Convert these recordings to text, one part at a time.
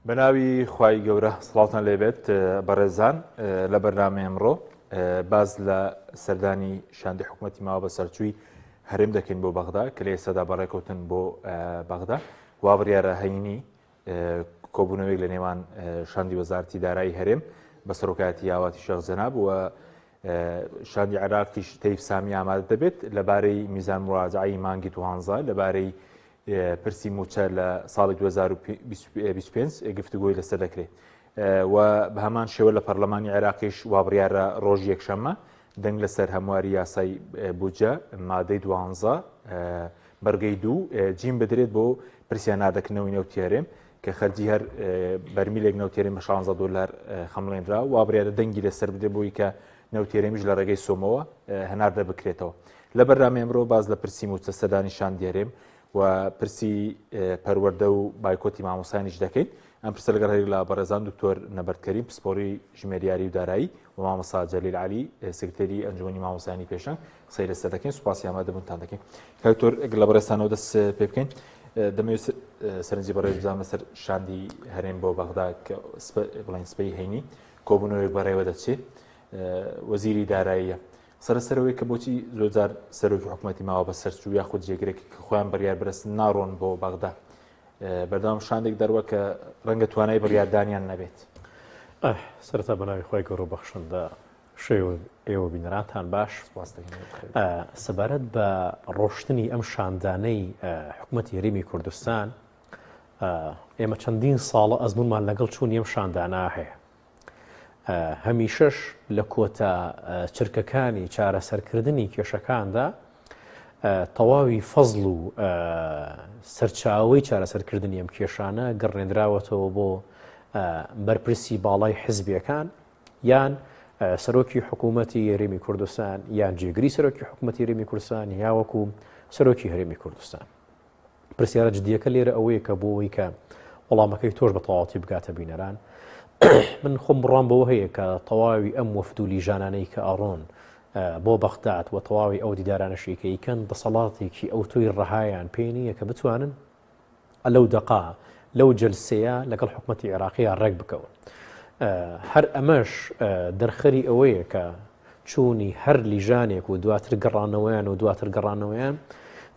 بەناوی خوای گەورە سڵاوتان لێبێت بەڕێزان لە بەرنامەی ئەمڕۆ باز لە سەردانی شاندی حکوومەتی ماوە بەسەرچووی هەرێم دەکەین بۆ بەغدا کە لە ئێستادا بەڕێکەوتن بۆ بەغدا وا بڕیارە هەینی کۆبوونەوەیەک لە نێوان شاندی وەزارتی دارایی هەرێم بە سەرۆکایەتی یاواتی شێخ جەناب و شاندی عێراقیش تەیف سامی ئامادە دەبێت لەبارەی میزان مراجعی مانگی دوانزە لەبارەی پرسی موچە لە ساڵی 2025 گفتوگۆی لەسەر دەکرێت و بە هەمان شێوە لە پەرلەمانی عێراقیش وابڕیارە ڕۆژی یەکشەممە دەنگ لەسەر هەمواری یاسای بودجە مادەی دوانزە بڕگەی دوو جیم بدرێت بۆ پرسیان نادەکردنەوەی نەوتی هەرێم کە خەرجی هەر بەرمیلێک نەوتی هەرێم بە 16 دلار خەمڵێنرا و بڕیارە دەنگی لەسەر بدرێت بۆی کە نەوتی هەرێمیش لە ڕێگەی سۆمەوە هەناردە بکرێتەوە. لە بەرنامەی ئەمڕۆ باس لە پرسی مووچە سەردانی شاندی هەرێم و پرسی پەروەردە و بایکۆتی مامۆستایانیش دەکەین. ئەم پرسە لەگەڵ هەریەک لە بەڕێزان دکتۆر نەبەرد کەریم پسپۆڕی ژمێریاری و دارایی و مامۆستا جەلیل عەلی سکرتێری ئەنجومەنی مامۆستایانی پێشەنگ قسەی لەسەر دەکەین. سوپاسی ئامادەبوونتان دەکەین. کاک دکتۆر ئەگەر لە بەڕێزتانەوە دەست پێ بکەین دەمەوێت سەرنجی بەڕێز بزانم لەسەر شاندی هەرێم بۆ بەغدا کە بڵێن سبەی هەینی کۆبوونەوەیەک بەڕێوە دەچێت وەزیری داراییە سەرەسەرەوەی کە بۆچی زۆرجار سەرۆکی حکوومەتی ماوە بە سەرچوو یاخود جێگرێک کە خۆیان بڕیار برسن ناڕۆن بۆ بەغدا بەردەوام شاندێک دەروە کە ڕەنگە توانای بڕیاردانیان نەبێت. سەرەتا بە ناوی خوای گەورە و بەخشندە شێو ئێوە بینەرانتان باش. سپاس دەکەین. سەبارەت بە ڕۆشتنی ئەم شاندانەی حکوومەتی هەرێمی کوردستان ئێمە چەندین ساڵە ئەزمونمان لەگەڵ چوونی ئەم شاندانە هەیە. هەمیشەش لە کۆتا چرکەکانی چارەسەرکردنی کێشەکاندا تەواوی فەزڵ و سەرچاوەی چارەسەرکردنی ئەم کێشانە گەڕێنراوەتەوە بۆ بەرپرسی باڵای حزبیەکان یان سەرۆکی حکوومەتی هەرێمی کوردستان یان جێگری سەرۆکی حکوومەتی هەرێمی کوردستان یاوەکو سەرۆکی هەرێمی کوردستان. پرسیارە جدیەکە لێرە ئەوەیە کە بۆ ئەوەی کە وەڵامەکەی تۆش بە تەواوەتی بگاتە بینەران من خۆم بڕام بەوە هەیە کە تەواوی ئەم وەفد و لیژانانەی کە ئەڕۆن بۆ بەغداد و تەواوی ئەو دیدارانەشی کە ئیکەن دەسەڵاتێکی ئەوتۆی ڕەهایان پێ نییە کە بتوانن لەو دەقا لەو جلسەیە لەگەڵ حکوومەتی عێراقیە ڕێک بکەون هەر ئەمەش دەرخەری ئەوەیە کە چوونی هەر لیژانێک و دواتر گەڕانەوەیان و دواتر گەڕانەوەیان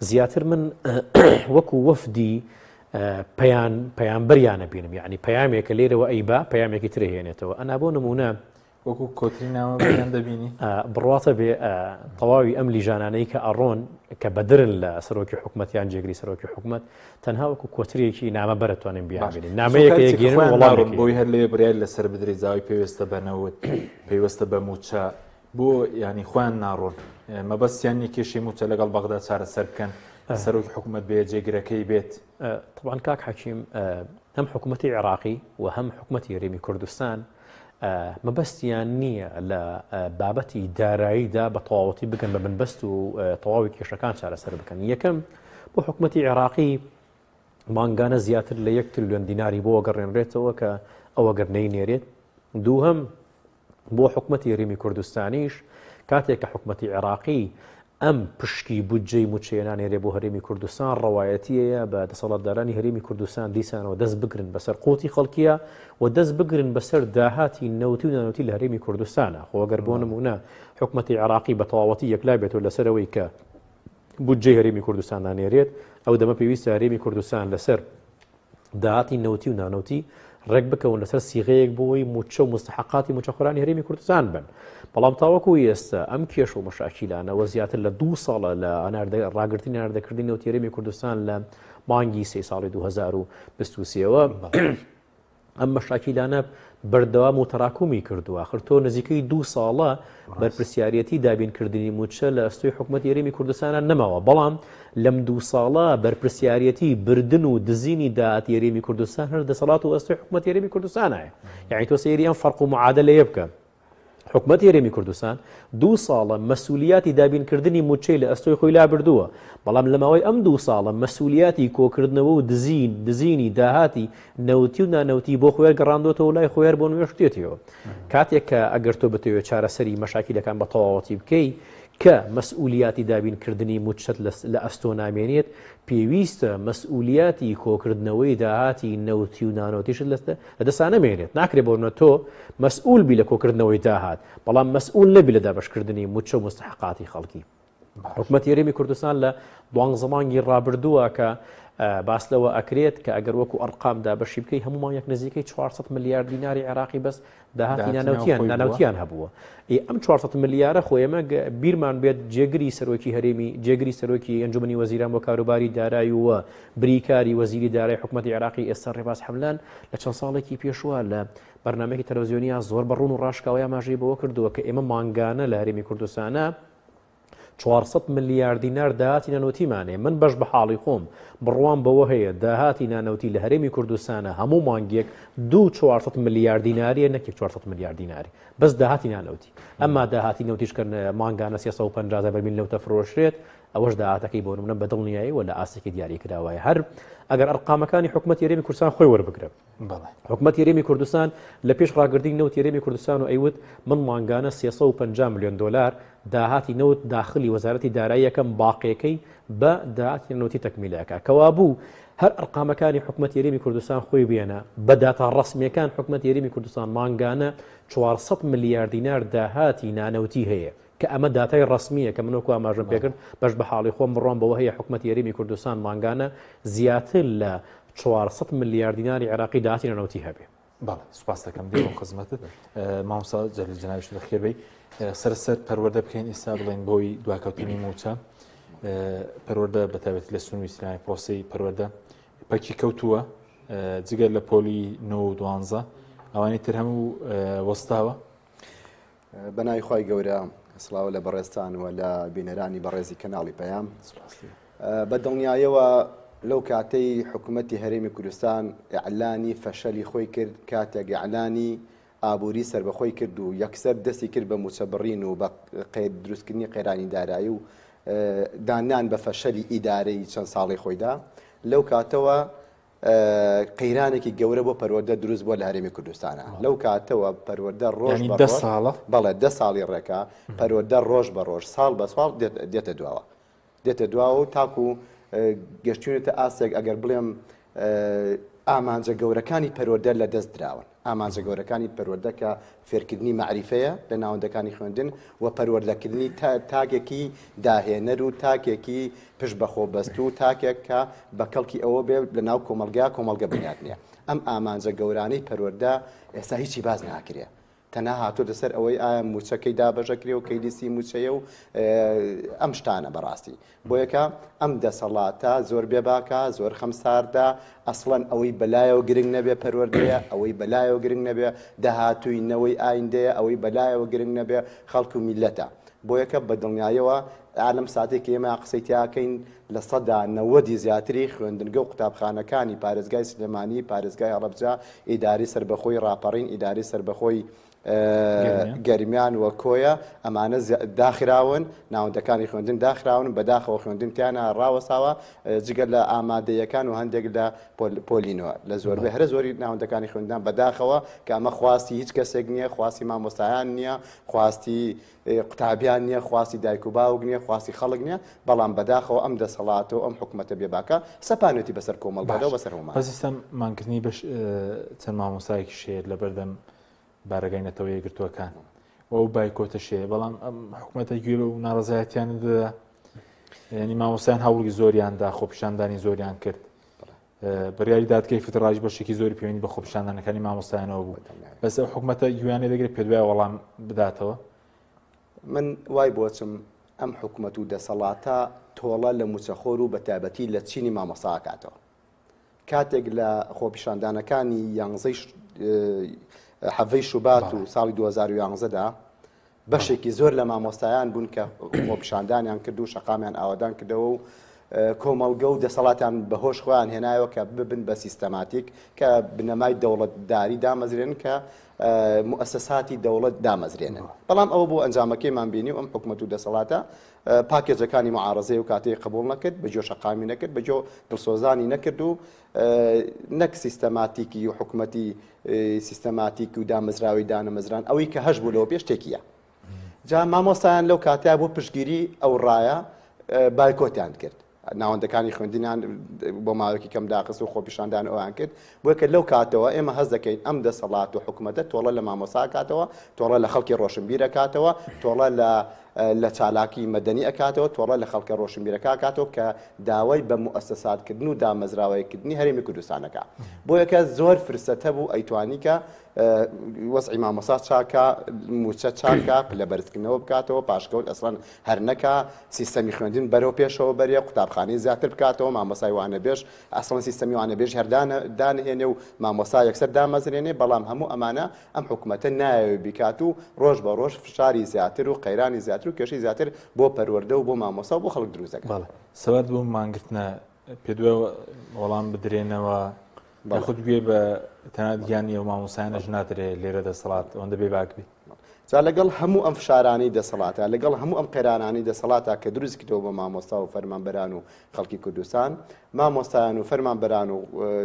زیاتر من وەکو وەفدی پەیان پەیامبەریانە بینم یعنی پەیامێکە لێرەوە ئەیبا پەیامێکی ترە هێنێتەوە ئەنا بۆ نمونە وەکو کۆتری نامەبەریان دەبینی بڕواتە بێ تەواوی ئەم لیژانانەی کە ئەڕۆن کە بەدرن لە سەرۆکی حکومەت یان جێگری سەرۆکی حکومەت تەنها وەکو کۆترێکی نامە بەرەتوانین بیانبینین نامەیەکە یەکێن وەڵامێک بۆی هەر لێ بڕیار لەسەر بدرێت زاوی پێویستە بە نەوت پەیوەستە بە مووچە بۆ ینی خۆیان ناڕۆن مەبەستیان نیە کێشەی مووچە لەگەڵ بەغدا چارەسەر بکەن سەرۆکی حکوومەت بێ جێگرەکەی بێت طبعا کاک حەکیم هەم حکوومەتی عێراقی و هەم حکوومەتی هەرێمی کوردستان مەبەستیان نییە لە بابەتی داراییدا بە تەواوەتی بگەن بە بنبەست و تەواوی کێشەکان چارەسەر بکەن یەکەم بۆ حکوومەتی عێراقی مانگانە زیاتر لە یەک تریلیۆن دیناری بۆ گەڕێنرێتەوە کە ئەوە گەر نەینێرێت دووهەم بۆ حکومەتی هەرێمی کوردستانیش کاتێک کە حکومەتی عێراقی ئەم پشکی بودجەی موچەیە نانێرێ بۆ هەرێمی کوردستان ڕەوایەتیەیە بە دەسەڵاتدارانی هەرێمی کوردستان دیسانەوە دەست بگرن بەسەر قوتی خەڵکیە و دەست بگرن بەسەر داهاتی نەوتی و نانەوتی لە هەرێمی کوردستانە خۆ گەر بۆ نمونە حکومەتی عێراقی بە تەواوەتی یەکلا بێتەوە لەسەرەوەی کە بودجەی هەرێمی کوردستان نانێرێت ئەو دەمە پێویستە هەرێمی کوردستان لەسەر داهاتی نەوتی و نانەوتی ڕێک بکەون لەسەر سیغەیەک بۆی موچە و مستحقاتی موچەخۆرانی هەرێمی کوردستان بن بەڵام تاوەکو ئێستا ئەم کێش و مەشاکیلانەوە زیاتر لە دوو ساڵە لە ڕاگرتنی هەناردەکردنی نەوتی هەرێمی کوردستان لە مانگی سێ ساڵی 2023ەوە ئەم مەشاکیلانە بەردەوام و تەراکومی کردووە ئاخر تۆ نزیکەی دوو ساڵە بەرپرسیارەتی دابینکردنی مووچە لە ئەستۆی حکوومەتی هەرێمی کوردستانە نەماوە بەڵام لەم دوو ساڵە بەرپرسیارەتی بردن و دزینی داهاتی هەرێمی کوردستان هەر دەسەڵات و ئەستۆی حکوومەتی هەرێمی کوردستانە یعنی تۆ سەیری ئەم فەرق و معادلەیە بکە حکومەتی هەرێمی کوردستان دوو ساڵە مەسولیاتی دابینکردنی مووچەی لە ئەستۆی خۆی لابردووە، بەڵام لە ماوەی ئەم دوو ساڵە مەسولیاتی کۆکردنەوە و دزین دزینی داهاتی نەوتی و نانەوتی بۆ خۆیان گەڕاندۆتەوە لای خۆیان بۆ نوێشتێتیەوە. کاتێک کە ئەگەر تۆ بتەوێت چارەسەری مەشاکیلەکان بە تەواوەتی بکەی. کە مەسئولیاتی دابین کردنی موچەت لە ئەستۆ نامێنێت، پێویستە مەسئولیاتی کۆکردنەوەی داهاتی نەوتی و نانەوتیشت لە دەسا نەمێنێت. ناکرێت بۆ نمونە تۆ مەسئول بی لە کۆکردنەوەی داهات، بەڵام مەسئول نەبی لە دابەشکردنی موچە و موستەحەقاتی خەڵکی. حکومەتی هەرێمی کوردستان لە دوانزە مانگی ڕابردووە کە باس لەوە ئەکرێت کە ئەگەر وەکو ئەرقام دابەشی بکەی هەموو مانگێک نزیکەی 400 ملیار دیناری عێراقی بەس داهاتی نانەوتیان نانەوتیان هەبووە ئێ ئەم 400 ملیارە خۆ ئێمە بیرمان بێت جێگری سەرۆکی هەرێمی جێگری سەرۆکی ئەنجومەنی وەزیران بۆ کاروباری دارایی و بریکاری وەزیری دارای حکومەتی عێراقی ئێستا ڕێباز حەملان لە چەند ساڵێکی پێشوە لە بەرنمەیەکی تەلەڤزیۆنیە زۆر بە ڕوون و ڕاشکاوی ئاماژەی بەوە کردووە کە ئێمە مانگانە لە هەرێمی کوردستانە 400 ملیار دینار داهاتی نانەوتیمان هەیە، من بەش بە حاڵی خۆم بڕوام بەوە هەیە داهاتی نانەوتی لە هەرێمی کوردستانە هەموو مانگێک دوو 400 ملیار دیناریە نەک یەک 400 ملیار دیناری بەس داهاتی نانەوتی، ئەمما داهاتی نەوتیش کە مانگانە 350 بەرمیل نەوتە فرۆشرێت ئەوەش داهاتەکەی بۆ نمونە بە دڵنیایی و لە ئاستێکی دیاریکراوایە هەر ئەگەر ئەرقامەکانی حکومەتی هەرێمی کوردستان خۆی وەربگرە. حکومەتی هەرێمی کوردستان لە پێش ڕاگرتنی نەوتی هەرێمی کوردستان و ئەیوت من مانگانە 350 ملیۆن دۆلار داهاتی نەوت داخلی وەزارەتی دارایی یەکەم باقیەکەی بە داهاتی نەوتی تەکمیلەکە کەوابوو هەر ئەرقامەکانی حکومەتی هەرێمی کوردستان خۆی بێنە بە داتا ڕەسمیەکان حکومەتی هەرێمی کوردستان مانگانە 400 ملیار دینار داهاتی نانەوتی هەیە کە ئەمە داتای ڕەسمییە کە من وەکو ئاماژەم پێکرد بەش بە حاڵی خۆم بڕوام بەوە هەیە حکومەتی هەرێمی کوردستان مانگانە زیاتر لە 400 ملیار دیناری عێراقی داهاتی نەوتی هەبێ. بەڵێ سوپاس دەکەم دێمە خزمەتت مامۆستا جەلیل جەنابیشت بەخێر بێی سەر سەر پەروەردە بکەین ئێستا بڵێن بۆی دواکەوتنی مووچە پەروەردە بە تایبەتی لە سنووری سلێمانی پرۆسەی پەروەردە پەکی کەوتووە جگە لە پۆلی نۆ و دوانزە ئەوانی تر هەموو وەستاوە بە ناوی خوای گەورە سڵاو لە بەڕێزتان و لە بینەرانی بەڕێزی کەناڵی پەیام. بە دڵنیایەوە لەو کاتەی حکوومەتی هەرێمی کوردستان ئیعلانی فەشەلی خۆی کرد کاتێک ئیعلانی ئابووری سەربەخۆی کرد و یەکسەر دەستی کرد بە مووچە بڕین و بە دروستکردنی قەیرانی دارایی و دانان بە فەشەلی ئیدارەی چەند ساڵی خۆیدا لەو کاتەوە قەیرانێکی گەورە بۆ پەروەردە دروست بووە لە هەرێمی کوردستانە لەو کاتەوە پەروەردە ڕۆژ یانی بە دە ڕۆژ ساڵە؟ بەڵێ دە ساڵی ڕێکە پەروەردە ڕۆژ بە ڕۆژ ساڵ بە ساڵ دێتە دواوە دێتە دواوە و تاکو گەشتوینەتە ئاستێک ئەگەر بڵێم ئامانجە گەورەکانی پەروەردە لە دەست دراون ئامانجە گەورەکانی پەروەردە کە فێرکردنی مەعریفەیە لە ناوەندەکانی خوێندن و پەروەردەکردنی تاکێکی داهێنەر و تاکێکی پشت بەخۆبەستوو و تاکێک کە بە کەڵکی ئەوە بێ لە ناو کۆمەڵگا کۆمەڵگە بنیات نێ. ئەم ئامانجە گەورانەی پەروەردە ئێستا هیچی باس ناکرێ. تەنها هاتۆتە سەر ئەوەی ئایا مووچە کەی دابەشەکرێ و کەی لیستی مووچەیە و ئەم شتانە بەڕاستی. بۆیەکە ئەم دەسەڵاتە زۆر بێباکە، زۆر خەمساردە، ئەسڵەن ئەوەی بەلایەوە گرنگ نەبێ پەروەردەیە، ئەوەی بەلایەوە گرنگ نەبێ داهاتووی نەوەی ئایندەیە، ئەوەی بەلایەوە گرنگ نەبێ خەڵک و میللەتە. بۆیەکە بەدڵنیایەوە ئا لەم ساتەی کە ئێمە قسەی تیاکەین 90% ی زیاتری خوێندنگە و قوتابخانەکانی پارێزگای سلێمانی، پارێزگای هەڵەبجە، ئیدارەی سەربەخۆی ڕاپەڕین، ئیدارەی سەربەخۆی گەرمیان و کۆیە ئەمانە داخراون، ناوەندەکانی خوێندن داخراون، بەداخەوە خوێندن تیانا ڕاوەستاوە جگە لە ئامادەیەکان و هەندێک لە پۆلینەوە لە زۆربەی هەرە زۆری ناوەندەکانی خوێندان بەداخەوە کە ئەمە خواستی هیچ کەسێک نییە، خواستی مامۆستایان نییە، خواستی قوتابیان نییە، خواستی دایک و باوک نییە، خواستی خەڵک نییە، بەڵام بەداخەوە ئەم دەسەڵاتە و ئەم حکومەتە بێباکە سەپانوێتی بەسەر کۆمەڵگادا و بەسەر هەمووماندا. بەس ئێستا مانگرتنی بەش چەند مامۆستایەکیش هەیە لەبەردەم بارەگای نەتەوە یەکگرتووەکان و ئەو بایکۆتەش هەیە، بەڵام ئەم حکومەتە گوێ بەو ناڕەزایەتیانە دەدا، یعنی مامۆستایان هەوڵی زۆریان دا، خۆپیشاندانی زۆریان کرد، بڕیاری دادگای فیدڕالیش بەشێکی زۆری پەیوەندی بە خۆپیشاندانەکانی مامۆستایانەوە بوو، بەس ئەو حکومەتە گوێیان لێ دەگرێت پێت وایە وەڵام بداتەوە؟ من وای بۆچم ئەم حکومەت و دەسەڵاتە تۆڵە لە موچەخۆر و بەتایبەتی لە چینی مامۆستا ئەکاتەوە. کاتێک لە خۆپیشاندانەکانی یانزەی حەڤەی شوبات و ساڵی 2011 دا بەشێکی زۆر لە مامۆستایان بوون کە خۆپیشاندانیان کرد و شەقامیان ئاوادان کردەوە و کۆمەڵگە و دەسەڵاتیان بەهۆش خۆیان هێنایەوە کە ببن بە سیستەماتیک کە بنەمای دەوڵەتداری دامەزرێن کە موئەسەساتی دەوڵەت دامەزرێنن بەڵام ئەوە بۆ ئەنجامەکەیمان بینی و ئەم حکومەت و دەسەڵاتە پاکێجەکانی معارەزەی و کاتەی قبوڵ نەکرد بە گوێ شەقامی نەکرد بە گوێ دڵسۆزانی نەکرد و نەک سیستەماتیکی و حکومەتی سیستەماتیک و دامەزراوی دانەمەزران ئەوەی کە هەش بوو لەوە پێش تێکیە. جا مامۆستایان لەو کاتەیا بۆ پشتگیری ئەو ڕایە بایکۆتیان کرد. ناوەندەکانی خوێندنیان بۆ ماوەیەکی کەم داخست و خۆپیشاندان ئەویان کرد. بۆیە کە لەو کاتەوە ئێمە هەست دەکەین ئەم دەسەڵات و حکومەتە تۆڵە لە مامۆستا ئەکاتەوە، تۆڵە لە خەڵکی ڕۆشنبیر ئەکاتەوە، تۆڵە لە لە چالاکی مەدەنی ئەکاتەوە، تۆڵە لە خەڵکە ڕۆشنبیرەکە ئەکاتەوە کە داوای بە موئەسەساتکردن و دامەزراوەیکردنی هەرێمی کوردستان ئەکا. بۆیە کە زۆر فرسەت هەبوو ئەیتوانی کە وەزعی مامۆستا چاکا، مووچە چاکا، پلە بەرزکردنەوە بکاتەوە، پاشکەوت ئەسڵەن هەر نەکا، سیستەمی خوێندن بەرەو پێشەوە بەرێ، قوتابخانەی زیاتر بکاتەوە، مامۆستای وانەبێژ ئەسڵەن سیستەمی وانەبێژی هەر دانەهێنێ و مامۆستا یەکسەر دامەزرێنێ، بەڵام هەموو ئەمانە ئەم حکومەتە نایەوێ بیکات و ڕۆژ بە ڕۆژ فشاری زیاتر و قەیرانی زیاتر و کێشەی زیاتر بۆ پەروەردە و بۆ مامۆستا و بۆ خەڵک دروست دەکات. بەڵێ سەبارەت بەو مانگرتنە پێت وایە وەڵام بدرێنەوە یاخود گوێ بە تەنانەت گیانی ئەو مامۆستایانەش نادرێ لێرە دەسەڵات ئەوەندە بێ باک بێ؟ جا لەگەڵ هەموو ئەم فشارانەی دەسەڵاتە، لەگەڵ هەموو ئەم قەیرانانەی دەسەڵاتە کە دروست کردەوە بۆ مامۆستا و فەرمانبەران و خەڵکی کوردستان، مامۆستایان و فەرمانبەران و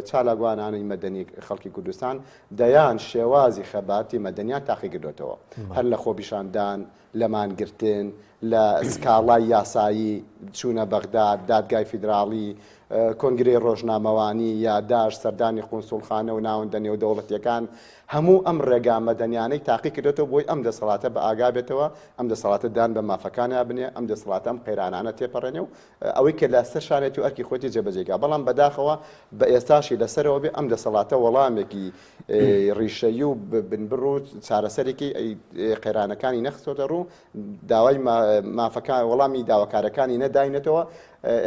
چالاکوانانی مەدەنی خەڵکی کوردستان دەیان شێوازی خەباتی مەدەنیان تاقیکردۆتەوە، هەر لە خۆپیشاندان، لە مانگرتن، لە سکاڵای یاسایی، چوونە بەغداد، دادگای فیدراڵی، کۆنگرەی ڕۆژنامەوانی، یاداشت، سەردانی قونسوڵخانە و ناوەندە نێودەوڵەتییەکان، هەموو ئەم ڕێگا مەدەنیانەی تاقی کردۆتەوە بۆی ئەم دەسەڵاتە بە ئاگا بێتەوە، ئەم دەسەڵاتە دان بە مافەکانیا بنێ، ئەم دەسەڵاتە ئەم قەیرانانە تێپەڕێنێ و ئەوەی کە لە سەر شانێتی و ئەرکی خۆیەتی جێبەجێی کا. بەڵام بەداخەوە بە ئێستاشی لە سەرەوە بێ ئەم دەسەڵاتە وەڵامێکی ڕیشەیی و بنبڕ و چارەسەرێکی قەیرانەکانی نەخستۆتە ڕوو، داوای مافەکان وەڵامی داواکارەکانی نەداینەتەوە.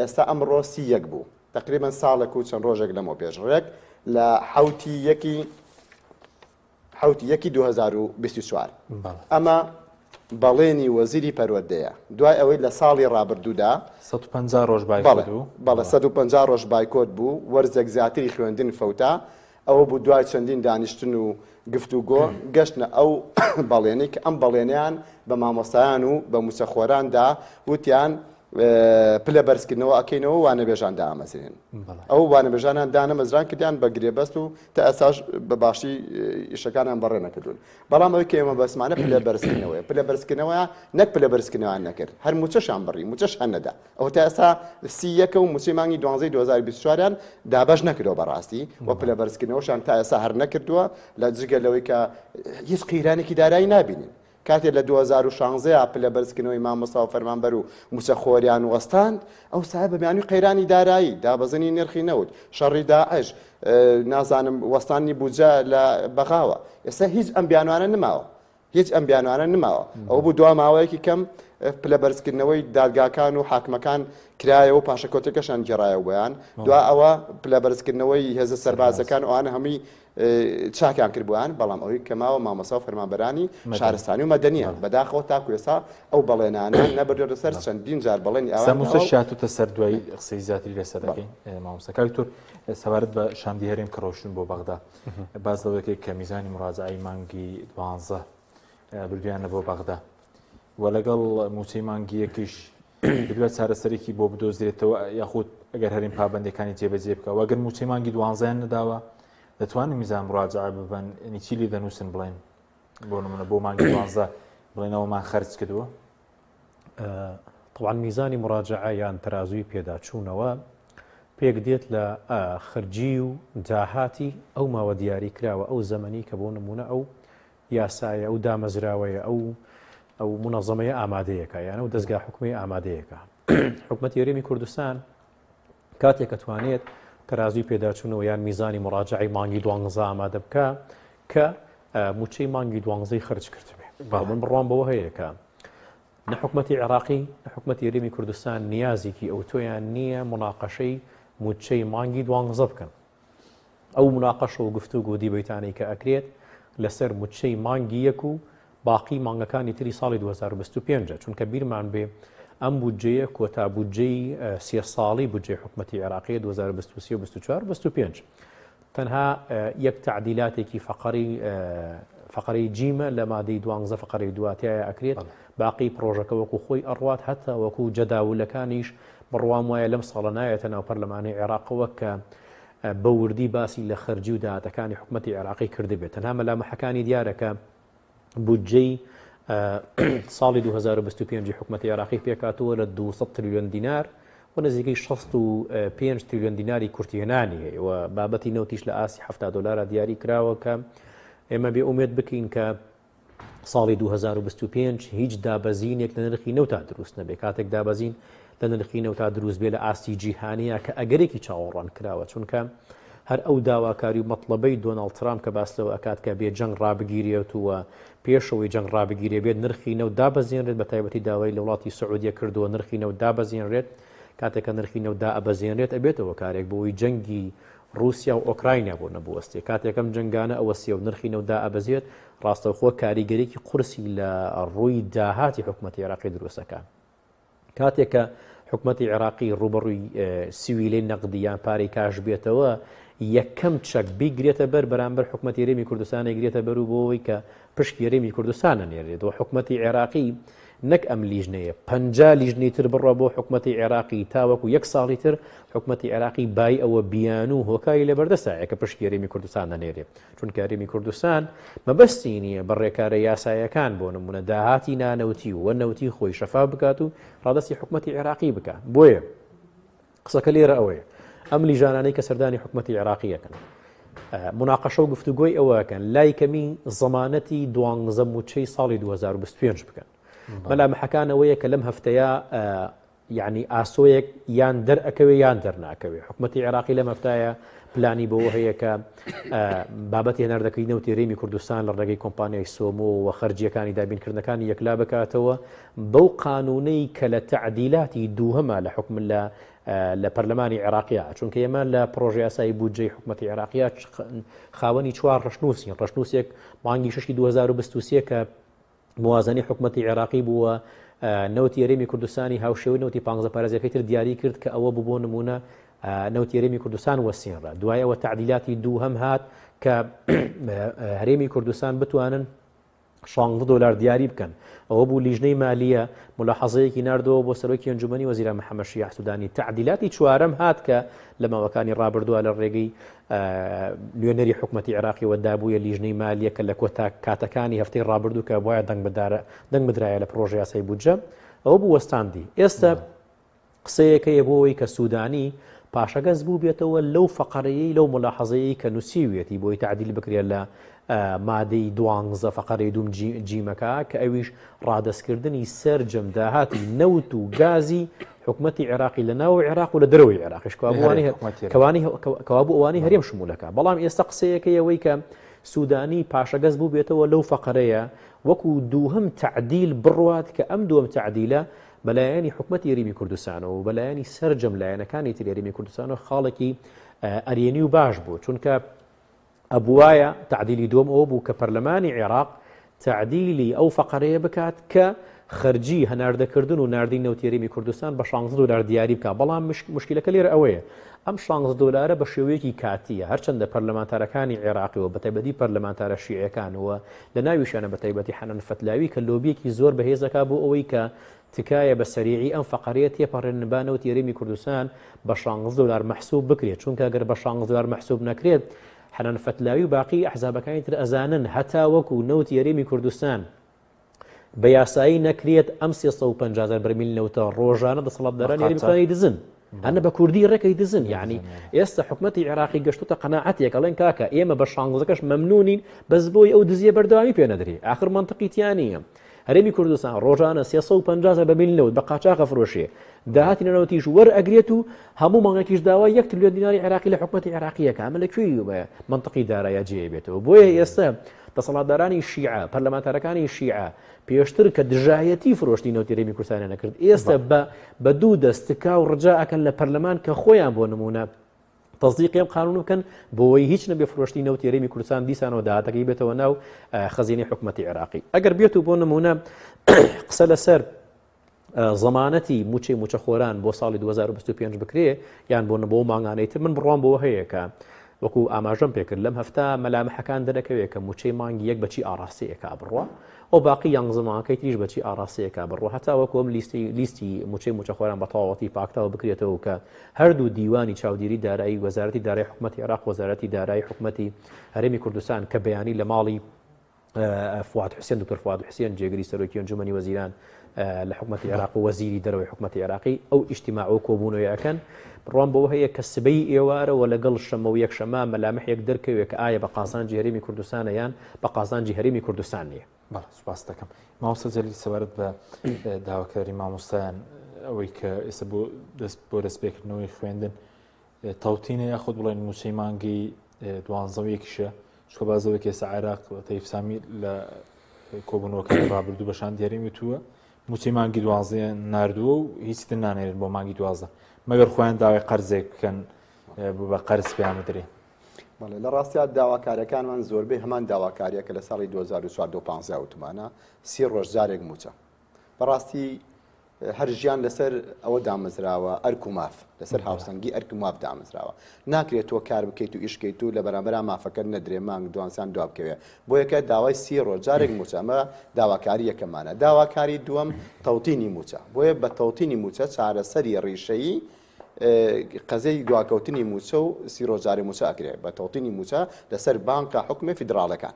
ئێستا ئەمڕۆ 31 بوو، تەقریبەن ساڵێک و چەند ڕۆژێک لەمەو پێش ڕێک لە حەوتی یەکی حەوتی یەکی 2024 ئەمە بەڵێنی وەزیری پەروەردەیە دوای ئەوەی لە ساڵی ڕابردوودا 150 ڕۆژ بایکۆت بوو بەڵێ 150 ڕۆژ بایکۆت بوو وەرزێک زیاتری خوێندن فەوتا ئەوە بوو دوای چەندین دانیشتن و گفتوگۆ گەشتنە ئەو بەڵێنەی کە ئەم بەڵێنەیان بە مامۆستایان و بە مووچەخۆران دا، وتیان پلە بەرزکردنەوە ئەکەینەوە وانەبێژان دامەزرێن. ئەو وانەبێژانیان دانەمەزران کردیان بە گرێبەست و تا ئێستاش بە باشی ئیشەکانیان بەڕێ نەکردوون. بەڵام ئەوەی کە ئێمە بەسمانە پلە بەرزکردنەوەیە. پلە بەرزکردنەوەیە نەک پلە بەرزکردنەوەیان نەکرد، هەر مووچەشیان بڕی، مووچەشیان نەدا. ئەوە تا ئێستا سی یەکە و مووچەی مانگی دوانزەی 2024 یان دابەش نەکردەوە بەڕاستی و پلە بەرزکردنەوەشیان تا ئێستا هەر نەکردووە لە جگە لەوەی کە هیچ قەیرانێکی دارایی نابینین کاتێ لە 2016 پلە بەرزکردنەوەی مامۆستا و فەرمانبەر و مووچەخۆریان وەستاند ئەو سایە بە بیانوی قەیرانی دارایی دابەزینی نرخی نەوت شەڕی داعش نازانم وەستانی بودجە لە بەغاوە ئێستا هیچ ئەم بیانوانە نماوە هیچ ئەم بیانوانە نماوە. ئەوە بوو دوا ماوەیەکی کەم پلە بەرزکردنەوەی دادگاکان و حاکمەکان کرایەوە و پاشەکەوتەکەشیان گێڕایەوە بۆیان. دوا ئەوە پلە بەرزکردنەوەی هێزە سەربازەکان ئەوانە هەمووی چاکیان کرد بۆیان، بەڵام ئەوەی کە ماوە مامۆستا و فەرمانبەرانی شارستانی و مەدەنییە. بەداخەوە تاکو ئێستا ئەو بەڵێنانە نەبردووەتە سەر، چەندین جار بەڵێنی ئاوایان داوە. سەموسە شاتوتە سەر دوای قسەی زیاتری لەسەر دەکەین. مامۆستا کاک دکتۆر سەبارەت بە شاندی هەرێم کە ڕۆیشتن بۆ بەغدا، باس لەوە دەکرێت کە میزانی مراجعەی مانگی دوانزە بردویانە بۆ بەغدا و لەگەڵ موچەی مانگی یەکیش دەبێت چارەسەرێکی بۆ بدۆزرێتەوە یاخود ئەگەر هەرێم پابندەکانی جێبەجێ بکە و ئەگەر موچەی مانگی دوانزەیان نەداوە دەتوانن میزان مراجعە ببن ینی چی لێ دەنووسن بڵێن بۆ نمونە بۆ مانگی دوانزە بڵێنەوەمان خەرج کردووە طبعا میزانی مراجعە یان تەرازووی پێداچوونەوە پێک دێت لە خەرجی و داهاتی ئەو ماوە دیاری کراوە ئەو زەمەنی کە بۆ نمونە ئەو یاسایە ئەو دامەزراوەیە ئەو ئەو منەزەمەیە ئامادەیەکە یان ئەو دەستگا حکومی ئامادەیەکە حکومەتی هەرێمی کوردستان کاتێک کە توانێت تەرازوی پێداچوونەوە یان میزانی مراجعی مانگی دوانزە ئامادە بکە کە موچەی مانگی دوانزەی خرج کردبێ من بڕوام بەوە هەیە کە نە حکومەتی عێراقی نە حکومەتی هەرێمی کوردستان نیازێکی ئەوتۆیان نییە مناقەشەی موچەی مانگی دوانزە بکەن ئەو مناقەشە و گفتوگۆ دیبەیتانەی کە ئەکرێت لەسەر موچەی مانگی یەک و باقی مانگەکانی تری ساڵی 2025 چونکە بیرمان بێ ئەم بودجەیە کۆتا بودجەی سێ ساڵی بودجەی حکومەتی عێراقیە 2023 و 24 25 تەنها یەک تەعدیلاتێکی فەقەری فەقەرەی جیمە لە مادەی دوانزە فەقەرەی دوا تیایا ئەکرێت باقی پڕۆژەکە وەکو خۆی ئەڕوات هەتا وەکو جەداولەکانیش بڕوام وایە لەم ساڵە نایەتە ناو پەرلەمانی عێراقەوە کە بە وردی باسی لە خەرجی و داهاتەکانی حکومەتی عێراقی کردبێت تەنها مەلامحەکانی دیارە کە بودجەی ساڵی 2025 حکومەتی عێراقی پێکهاتووە لە 200 تریلیۆن دینار و نزیکەی 65 تریلیۆن دیناری کورتهێنانی هەیە و بابەتی نەوتیش لە ئاستی 70 دلارە دیاری کراوە کە ئێمە بێ ئومێد بکەین کە ساڵی 2025 هیچ دابەزینێک لە نرخی نەوتا دروست نەبێ کاتێک دابەزین لە نرخی نەوتا دروست بێ لە ئاستی جیهانیە کە ئەگەرێکی چاوەڕوان کراوە چونکە هەر ئەو داواکاری و مەتڵەبەی دۆناڵد ترامپ کە باس لەوە ئەکات کە بێ جەنگ ڕابگیرێت و پێشەوەی جەنگ ڕابگیرێ بێت نرخی نەوت دابەزێنرێت بە تایبەتی داوای لە وڵاتی سعودیە کردووە نرخی نەوت دابەزێنرێت کاتێک کە نرخی نەوت دائەبەزێنرێت ئەبێتەوە کارێک بۆی جەنگی ڕووسیا و ئۆکراینا بۆ نەبوەستێ کاتێک ئەم جەنگانە ئەوەسیە و نرخی نەوت دائەبەزێت ڕاستەوخۆ کاریگەریی قورسی لە ڕووی داهاتی حکوومەتی عێراقی دروستەکە. کاتێک کە حکومەتی عێراقی ڕووبەڕووی سیویلەی نەقدی یان پارەی کاش بێتەوە، یەکەم چەک بیگرێتە بەر بەرامبەر حکومەتی هەرێمی کوردستان ئەیگرێتە بەر و بۆ ئەوەی کە پشکی هەرێمی کوردستان ئەنێرێت و حکومەتی عێراقی نەک ئەم لیژنەیە 50 لیژنەی تر بڕە بۆ حکومەتی عێراقی تاوەکو یەک ساڵی تر حکومەتی عێراقی بای ئەوە بیان و هۆکاری لەبەردەستایە کە پشکی هەرێمی کوردستان دەنێرێ چونکە هەرێمی کوردستان مەبەستی نییە بە ڕێکارە یاسایەکان بۆ نمونە داهاتی نانەوتی و نەوتی خۆی شەفاف بکات و ڕادەستی حکومەتی عێراقی بکە بۆیە قسەکە لێرە ئەوەیە ئەم لیژانانەی کە سەردانی حکومەتی عێراقی یەکەن مناقەشە و گفتوگۆی ئەوەکەن لای کەمی زەمانەتی دوانزە موچەی ساڵی 2025 بکەن مەلامحەکانەوەیە کە لەم هەفتەیە یەعنی ئاسۆیەک یان دەرئەکەوێ یان دەرناکەوێ حکومەتی عێراقی لەم هەفتایە پلانی بۆ هەیە کە بابەتی هەناردەکەی نەوتی هەرێمی کوردستان لە ڕێگەی کۆمپانیای سۆمۆ و خەرجیەکانی دابینکردنەکانی یەکلا بکاتەوە بەو قانونەی کە لە تەعدیلاتی دووهەمە لە حکم لە لە پەرلەمانی عێراقیە چونکە ئێمە لە پرۆژە یاسایی بودجەی حکوومەتتی عێراقیە خاوەنی چوار ڕشنووسین ڕشنووسێک مانگی ششی 2023 کە موازنەی حکومەتی عێراقی بوو و نەوتی هەرێمی کوردستانی هاوشێوەی نەوتی پانزە پارێزگەکەی تر دیاری کرد کە ئەوە بوو بۆ نمونە نەوتی هەرێمی کوردستان وەسێنرا دوای ئەوە تعدیلاتی دووهەم هات کە هەرێمی کوردستان بتوانن 16 دلار دیاری بکەن ئەوە بوو لیژنەی مالیە ملاحەزەیەکی ناردەوە بۆ سەرۆکی ئەنجومەنی وەزیران محەممەد شیاع سودانی تعدیلاتی چوارەم هات کە لە ماوەکانی ڕابردووە لە ڕێگەی نوێنەری حکومەتی عێراقیەوە دابوویە لیژنەی مالیە کە لە کۆتا کاتەکانی هەفتەی ڕابردوو کە وایە دەنگ بدارە دەنگ بدرایە لە پرۆژە یاسای بودجە ئەوە بوو وەستاندی ئێستا قسەیەکەیە بۆ ئەوەی کە سوودانی پاشەگەز بوو بێتەوە لەو فەقەرەیە لەو ملاحەزەیە کە نووسیویەتی بۆی تعدیل بکرێت لە مادەی دوانزە فەقەرەی دوم جیمەکە کە ئەویش ڕادەستکردنی سەرجەم داهاتی نەوت و گازی حکومەتی عێراقی لە ناو عێراق و لە دەرەوەی عێراقیش کەوابوو ئەوانی هەرێم شمولەکە بەڵام ئێستا قسەیەکەی ئەوەی کە سوودانی پاشەگەز بوو بێتەوە لەو فەقەرەیە وەکو دووهەم تعدیل بڕوات کە ئەم دووەم تعدیلە بەلایەنی حکومەتی هەرێمی کوردستانەوە و بەلایەنی سەرجەم لایەنەکانی تری هەرێمی کوردستانەوە خاڵێکی ئەرێنی و باش بوو چونکە ئەبوایە تەعدیلی دووەم ئەوە بوو کە پەرلەمانی عێراق تەعدیلی ئەو فەقەرەیە بکات کە خەرجی هەناردەکردن و ناردنی نەوتی هەرێمی کوردستان بە 16 دۆلار دیاری بکات بەڵام مشکلەکە لێرە ئەوەیە ئەم 16 دۆلارە بە شێوەیەکی کاتیە هەرچەندە پەرلەمانتارەکانی عێراقی و بەتایبەتی پەرلەمانتارە شیعەکان و لە ناویشیانە بەتایبەتی حەنان فەتلاوی کە لۆبیەکی زۆر بەهێزەکە بۆ ئەوەی کە تکایە بە سەریعی ئەم فەقەرەیە تێپەڕێنن با نەوتی هەرێمی کوردستان بە شانزدە دۆلار مەحسوب بکرێت چونکە گەر بە شانزدە دۆلار مەحسوب نەکرێت حەنان فەتلاوی و باقی ئەحزابەکانی تر ئەزانن هەتا وەکو نەوتی هەرێمی کوردستان بە یاسایی نەکرێت ئەم 350 هەزار بەرمیل نەوتە ڕۆژانە دەسەڵاتدارانی هەرێمی کوردستانی دزن هەنە بە کوردی ڕێکەی دزن یعنی ئێستا حکومەتی عێراقی گەشتوتە قەناعەتێک ئەڵێن کاکە ئێمە بە شانزەکەش مەمنونین بەس بۆی ئەو دزیە بەردەوامی پێ نەدرێ ئاخر منطقی تیانە هەرێمی کوردستان ڕۆژانە 350 هەزار بەرمیل نەوت بە قاچاخ ئەفرۆشێ، داهاتی نەوتیش وەرئەگرێت و هەموو مانگێکیش داوای یەک ترلیۆن دیناری عێراقی لە حکومەتی عێراقی ئەکا، ئەمە لە کوێی مەنتقی دارایە جێ بێتەوە؟ بۆیە ئێستا دەسەڵاتدارانی شیعە، پەرلەمانتارەکانی شیعە پێشتر کە دژایەتی فرۆشتنی نەوتی هەرێمی کوردستانیان نەکرد، ئێستا بە بە دوو دەست تکا و ڕجا ئەکەن لە پەرلەمان کە خۆیان بۆ نموونە تەسدیقی ئەم قانونە بکەن بۆی هیچ نەبێ فرۆشتنی نەوتی هەرێمی کوردستان دیسانەوە داهاتەکەی بێتەوە ناو خەزینەی حکومەتی عێراقی ئەگەر بێت و بۆ نمونە قسە لەسەر زەمانەتی موچەی موچەخۆران بۆ ساڵی 2025 بکرێ یان بۆ نبۆ مانگانەی تر من بڕوام بۆ هەیە کە وەکو ئاماژەم پێکرد لەم هەفتە مەلامحەکان دەرەکەوێت کە موچەی مانگی یەک بەچی ئاراستەیەکا بڕوە و باقی یانزە مانگەکەی تریش بەچی ئاراستەیەکا بڕوە هەتا وەکو ئەم لیستی لیستی موچەی موچەخۆران بە تەواوەتی پاکتاو بکرێتەوە کە هەردوو دیوانی چاودێری دارایی وەزارەتی دارای حکومەتی عێراق وەزارەتی دارایی حکومەتی هەرێمی کوردستان کە بەیانی لە ماڵی. فواد حوسێن دکتۆر فواد حوسێن جێگری سەرۆکی ئەنجومەنی وەزیران لە حکومەتی عێراق و وەزیری دەرەوەی حکومەتی عێراقی ئەو ئیجتیماع و کۆبوونەوەی ئەکەن بڕوام بەوە هەیە کە سبەی ئێوارەوە لەگەڵ شەمە و یەکشەمە مەلامحێک دەرکەوێت کە ئایا بە قازانجی هەرێمی کوردستانە یان بە قازانجی هەرێمی کوردستان نییە. بەڵێ سوپاست دەکەم مامۆستا جەلیل سەبارەت بە داواکاری مامۆستایان ئەوەی کە ئێستا بۆ دەست بۆ دەستپێکردنەوەی خوێندن تەوتینە یاخود بڵێن مووچەی مانگی دوانزە و یەکیشە چکە بازەوەی کە ئێستا عێراق تەیف سامی لە کۆبوونەوەکانی ڕابردوو بە شاندی هەرێم وتووە مووچەی مانگی دوازدە ناردووە و هیچ تر نانێرن بۆ مانگی 12 مەگەر خۆیان داوای قەرزێک بکەن بە قەرز پێیان بدرێ. بەڵێ لە ڕاستیا داواکارەکانمان زۆربەی هەمان داواکاریە کە لە ساڵی 2014 و 15 وتمانە سی ڕۆژ جارێک مووچە بەڕاستی هەر ژیان لەسەر ئەوە دامەزراوە ئەرک و ماف لەسەر هاوسەنگی ئەرک و ماف دامەزراوە ناکرێت تۆ کار بکەیت و ئیشکەیت و لە بەرامبەرا مافەکەت نەدرێ مانگ دوانسان دوا بکەوێ بۆیەکە داوای سی ڕۆژ جارێک مووچە ئەمە داواکاری یەکەمانە داواکاری دووەم تەوتینی مووچە بۆیە بە تەوتینی مووچە چارەسەری ڕیشەیی قەزەی دواکەوتنی مووچە و سی ڕۆژ جارێ مووچە ئەکرێ بە تەوتینی مووچە لەسەر بانکە حکومێ فیدراڵەکان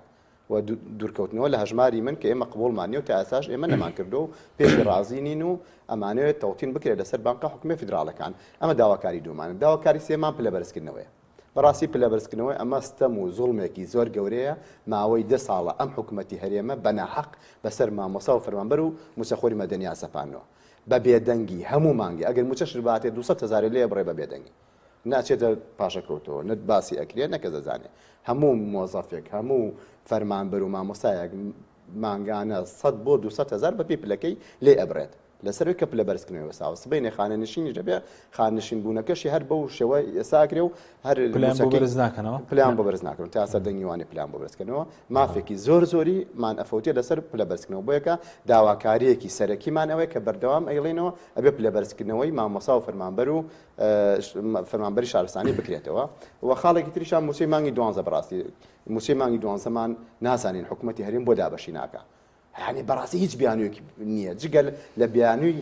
و دوورکەوتنەوە لە هەژماری من کە ئێمە قبوڵمان نیە و تا ئێستاش ئێمە نەمانکردووە و پێشی ڕازی نین و ئەمانەوێت تەوتین بکرێت لەسەر بانقە حکومیە فیدراڵەکان. ئەمە داواکاری دوومانە. داواکاری سێمان پلە بەرزکردنەوەیە. بەڕاستی پلە بەرزکردنەوەی ئەمە ستەم و زوڵمێکی زۆر گەورەیە، ماوەی دە ساڵە ئەم حکومەتی هەرێمە بە ناحەق بەسەر مامۆستا و فەرمانبەر و مووچەخۆری مەدەنیا سەپاندووە. بە بێدەنگی هەموو مانگێ ئەگەر مووچەشت باتێ 200 هەزارێ لێ بڕێ بە بێدەنگی. ناچێتە پاشەکەوتەوە نە باسی ئەکرێ نە کەس ئەزانێ هەموو مۆزەفێک هەموو فەرمانبەر و مامۆستایەک مانگانە 100 بۆ 200 هزار بەپێی پلەکەی لێ ئەبرێت لەسەر کە پلە بەرزکردنەوەی وەساوە سبەینێ خانەنشینیش دەبێ خانەنشین بوونەکەشی هەر بەو شێوە ئێستا ئەکرێ و هەر پلان بۆ بەرز ناکەنەوە پلان بۆ بەرز ناکەن تا سەر دەنگی وانێ پلان بۆ بەرزکردنەوە مافێکی زۆر زۆری مان ئەفەوتێ لەسەر پلە بەرزکردنەوە بۆیەکە داواکاریەکی سەرەکیمان ئەوەیە کە بەردەوام ئەیڵێنەوە ئەبێ پلە بەرزکردنەوەی مامۆسا و فەرمانبەر و فەرمانبەری شارستانی بکرێتەوە و خاڵێکی تریشان موچەی مانگی دوانزە بەڕاستی موچەی مانگی دوانزەمان نازانین حکوومەتی هەرێم بۆ دابەشی ناکە هەنی بەڕاستی هیچ بیانوویەکی نییە جگەل لە بیانووی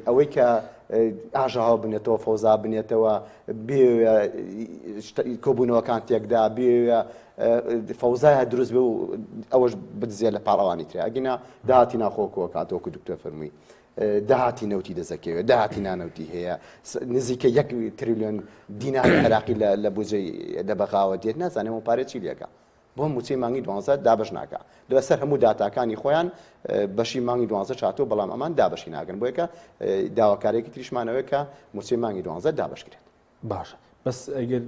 ئەوەی کە ئاژاوە بنێتەوە فەوزا بنێتەوە بێ کۆبوونەوەکان تێکدا بێ فەوزایە دروست بێ و ئەوەش بدزێ لە پاڵەوانی ترە ئەگینا داهاتی ناخۆ کۆکاتەوەکو دکتۆر فەرمووی داهاتی نەوتی دەست ئەکەوێت، داهاتی نانەوتی هەیە، نزیکە یەک تریلیۆن دیناری عێراقی لە بودجەی لە بەغاوە دێت، نازانێ ئەو پارەیە چی لێکا. بۆ مووچەی مانگی دوانزە دابەش ناکا. لەسەر هەموو داتاکانی خۆیان بەشی مانگی دوانزە چاتووە، بەڵام ئەمان دابەشی ناکەن. بۆیەکە داواکارییەکی تریشمان ئەوەیە کە مووچەی مانگی دوانزە دابەش کرێت. باشە بەس ئەگەر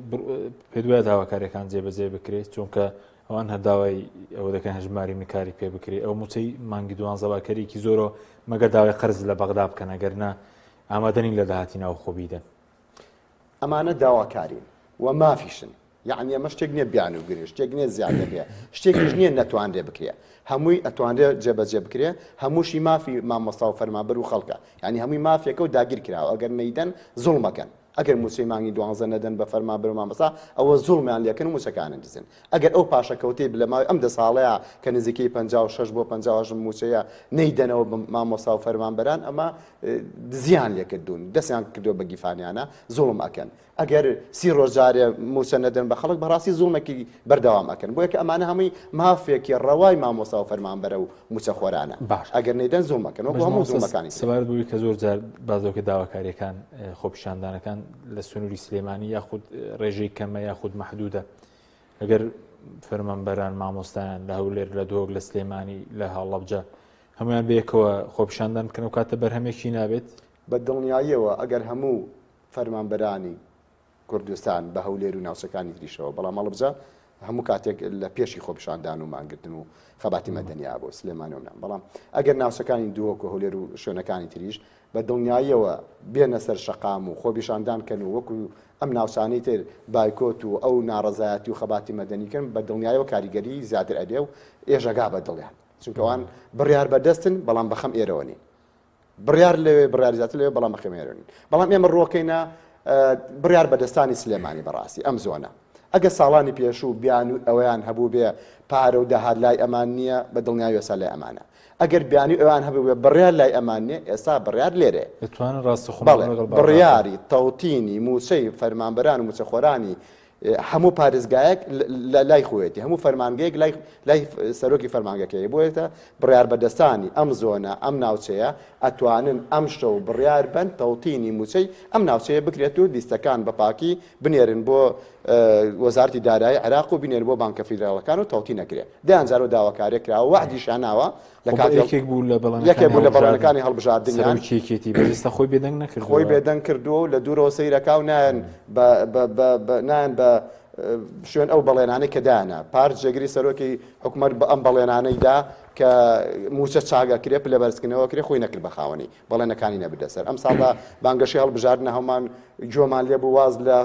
پێت وایە داواکاریەکان جێبەجێ بکرێت چونکە ئەوان هەر داوای ئەوە دەکەن هەژماری من کاری پێ بکرێت ئەو موچەی مانگی دوانزە باکەرێکی زۆرەوە مەگەر داوای قەرز لە بەغدا بکەن ئەگەر نا ئامادەنین لە داهاتی ناوخۆ بیدەن. ئەمانە داواکارین و مافیشن یەعنی ئەمە شتێک نییە بیانوو گرێ شتێک نییە زیادە بێ شتێکیش نییە نەتوانرێ بکرێ هەمووی ئەتوانرێ جێبەجێ بکرێ هەمووشی مافی مامۆستا و فەرمانبەر و خەڵکە یعنی هەمووی مافێکە و داگیر کراوە ئەگەر نەیدەن زوڵمەکەن ئەگەر مووچەی مانگی دوانزە نەدەن بە فەرمانبەر و مامۆستا ئەوە زوڵمیان لێکەن و مووچەکانیان دزن ئەگەر ئەو پاشەکەوتەی لە ماوەی ئەم دە ساڵەیە کە نزیکەی 56 بۆ 58 مووچەیە نەیدەنەوە بە مامۆستا و فەرمانبەران ئەمە دزیان لێکردوون دەستیان کردووە بە گیفانیانە زوڵم ئەکەن ئەگەر سی ڕۆژ جارێ مووچە نەدەن بە خەڵک بەڕاستی زوڵمێکی بەردەوام ئەکەن بۆیە کە ئەمانە هەمووی مافێکی ڕەوای مامۆستا و فەرمانبەرە و مووچەخۆرانە باش ئەگەر نەیدەن زوڵم ئەکەن وەکو هەموو زوڵمەکانی تر. سەبارەت بەوەی کە زۆر جار باس لەوە کە داواکارییەکان خۆپیشاندانەکان لە سنووری سلێمانی یاخود ڕێژەی کەمە یاخود مەحدودە ئەگەر فەرمانبەران مامۆستایان لە هەولێر لە دهۆک لە سلێمانی لە هەڵەبجە هەمویان بەیەکەوە خۆپیشاندان بکەن و کاتە بەرهەمێکی نابێت بە دڵنیاییەوە ئەگەر هەموو فەرمانبەرانی کوردستان بە هەولێر و ناوچەکانی تریشەوە، بەڵام هەڵەبجە هەموو کاتێک لە پێشی خۆپیشاندان و مانگرتن و خەباتی مەدەنیا بۆ سلێمانی و نام بەڵام ئەگەر ناوچەکانی دهۆک و هەولێر و شوێنەکانی تریش بە دڵنیاییەوە بێنە سەر شەقام و خۆپیشاندان کەن و وەکو ئەم ناوچانەی تر بایکۆت و ئەو ناڕەزایەتی و خەباتی مەدەنی کەن بە دڵنیایەوە کاریگەری زیاتر ئەبێ و ئێژەگا بە دڵیان چونکە ئەوان بڕیار بەدەستن بەڵام بەخەم ئێرەوە نین. بڕیار لەوێ بڕیاری زیاتر لەوێ بەڵام بەخێمێرن بەڵام ئێمە ڕۆکەینە بڕیار بەدەستانی سلێمانی بەڕاستی ئەم زۆنە ئەگە ساڵانی پێشوو بیان و ئەویان هەبوو بێ پارە و داهات لای ئەمان نییە بە دڵنیای ئێستا لای ئەمانە ئەگەر بیانی ئەوان هەبوو بڕیار لای ئەمان نییە ئێستا بڕیار لێرێ دەتوانن ڕاستەخۆ بەڵێ بڕیاری تەوتینی مووچەی فەرمانبەران و مووچەخۆرانی. هەموو پارێزگایەک لای خۆیەتی هەموو فەرمانگەیەک لای لای سەرۆکی فەرمانگەکەی بۆیەتە بڕیار بەدەستانی ئەم زۆنە ئەم ناوچەیە ئەتوانن ئەم شەو بڕیار بەن تەوتینی موچەی ئەم ناوچەیە بکرێت و لیستەکان بە پاکی بنێرن بۆ وەزارتی دارایی عێراق و بینێر بۆ بانکە فیدراڵەکان و تەوتی نەکرێت دەیان جار و داواکارێک کراوە وەعدیشیان ناوە لە کاتی یەکێک بوو لە بەڵێنەکانی یەکێک بوو لە بەڵێنەکانی هەڵبژاردنیان سەرۆکی یەکێتی بەس ئێستا خۆی بێدەنگ نەکردووە خۆی بێدەنگ کردووە و لە دوورەوە سەیرەکا و نایەن بە بە بە بە نایەن بە شوێن ئەو بەڵێنانەی کە دایانە پار جێگری سەرۆکی حکومەت بە ئەم بەڵێنانەی دا کە مووچە چاک ئەکرێ پلە بەرزکردنەوە ئەکرێ خۆی نەکرد بە خاوەنی بەڵێنەکانی نەبردە سەر ئەم ساڵدا بانگەشەی هەڵبژاردنە هەموومان گوێمان لێ بوو واز لە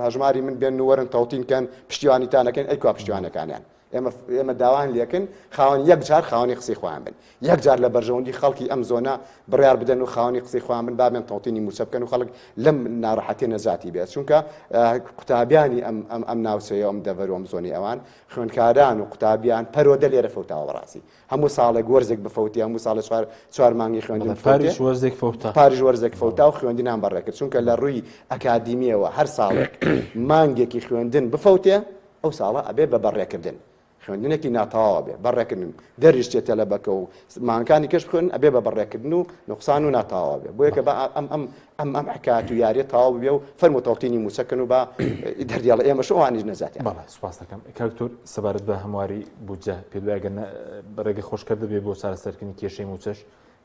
هەژماری من بێن و وەرن تەوتین کەن پشتیوانیتان ئەکەین ئەی کوا پشتیوانەکانیان ئێمە ئێمە داوایان لێکن خاوەن یەک جار خاوەنی قسەی خۆیان بن یەک جار لە بەرژەوەندی خەڵکی ئەم زۆنە بڕیار بدەن و خاوەنی قسەی خۆیان بن با بێن تەوتینی مووچە بکەن و خەڵک لەم ناڕەحەتیە نەجاتی بێت چونکە قوتابیانی ئەم ئەم ئەم ناوچەیە ئەم دەڤەر و ئەم زۆنی ئەوان خوێندکاران و قوتابیان پەروەردە لێرە فەوتاوە بەڕاستی هەموو ساڵێک وەرزێک بفەوتی هەموو ساڵێ چوار چوار مانگی خوێندن بەڵێ پاریش وەرزێک فەوتا پاریش وەرزێک فەوتا و خوێندنیان بەڕێ کرد چونکە لە ڕووی ئەکادیمیەوە هەر ساڵێک مانگێکی خوێندن بفەوتێ ئەو ساڵە ئەبێ بە بەڕێکردن خوێندنێکی ناتەواو ئەبێ بەڕێکردن دەریش چێ تەلەبەکە و مانگەکانی کەش بخوێنن ئەبێ بە بەڕێکردن و نوقسان و ناتەواو ئەبێ بۆیە کە بە ئەم ئەم ئەم ئەم حکایەت و یاریە تەواو ببێ و فەرموو تەوتینی مووچە کەن و با دەردیاڵە ئێمەش و ئەوانیش نەجاتیان بەڵێ سوپاس دەکەم کاک دکتۆر سەبارەت بە هەمواری بودجە پێت وایە گەر ڕێگە خۆشکەر دەبێ بۆ چارەسەرکردنی کێشەی مووچەش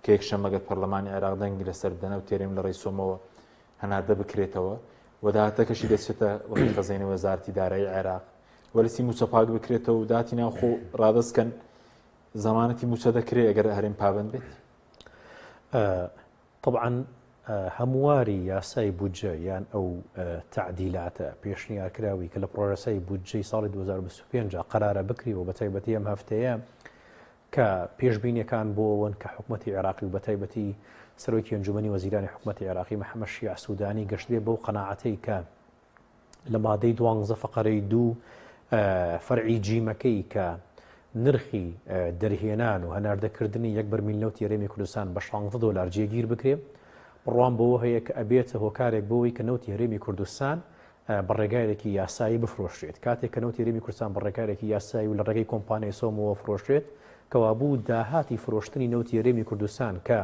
کە یەکشەممە گەر پەرلەمانی عێراق دەنگی لەسەر بدەن ئەو تێرێم لە ڕێی سۆمەوە هەناردە بکرێتەوە و داهاتەکەشی دەچێتە وەکی خەزێنەی وەزارەتی دارایی عێراق وەرسی مووچە پاک بکرێتەوە و داهاتی ناوخۆ ڕادەست کەن زەمانەتی مووچە دەکرێت ئەگەر هەرێم پابند بێت؟ طبعا هەمواری یاسای بودجە یان ئەو تەعدیلاتە پێشنیارکراوی کە لە پڕۆژەسای بودجەی ساڵی 2025 قەرارە بکری و بەتایبەتی ئەم هەفتەیە کە پێشبینیەکان بۆ ئەوەن کە حکومەتی عێراقی و بەتایبەتی سەرۆکی ئەنجومەنی وەزیرانی حکومەتی عێراقی محەمەد شیاع سودانی گەشتبێ بەو قەناعەتەی کە لە مادەی دوانزە فەقەرەی دوو فەرعی جیمەکەی کە نرخی دەرهێنان و هەناردەکردنی یەک بەرمیل نەوتی هەرێمی کوردستان بە 16 دۆلار جێگیر بکرێ بڕوام بەوە هەیە کە ئەبێتە هۆکارێک بۆی کە نەوتی هەرێمی کوردستان بە ڕێگایەکی یاسایی بفرۆشرێت. کاتێک کە نەوتی هەرێمی کوردستان بە ڕێکارێکی یاسایی و لە ڕێگەی کۆمپانیای سۆمۆوە فرۆشرێت، کەوابوو داهاتی فرۆشتنی نەوتی هەرێمی کوردستان کە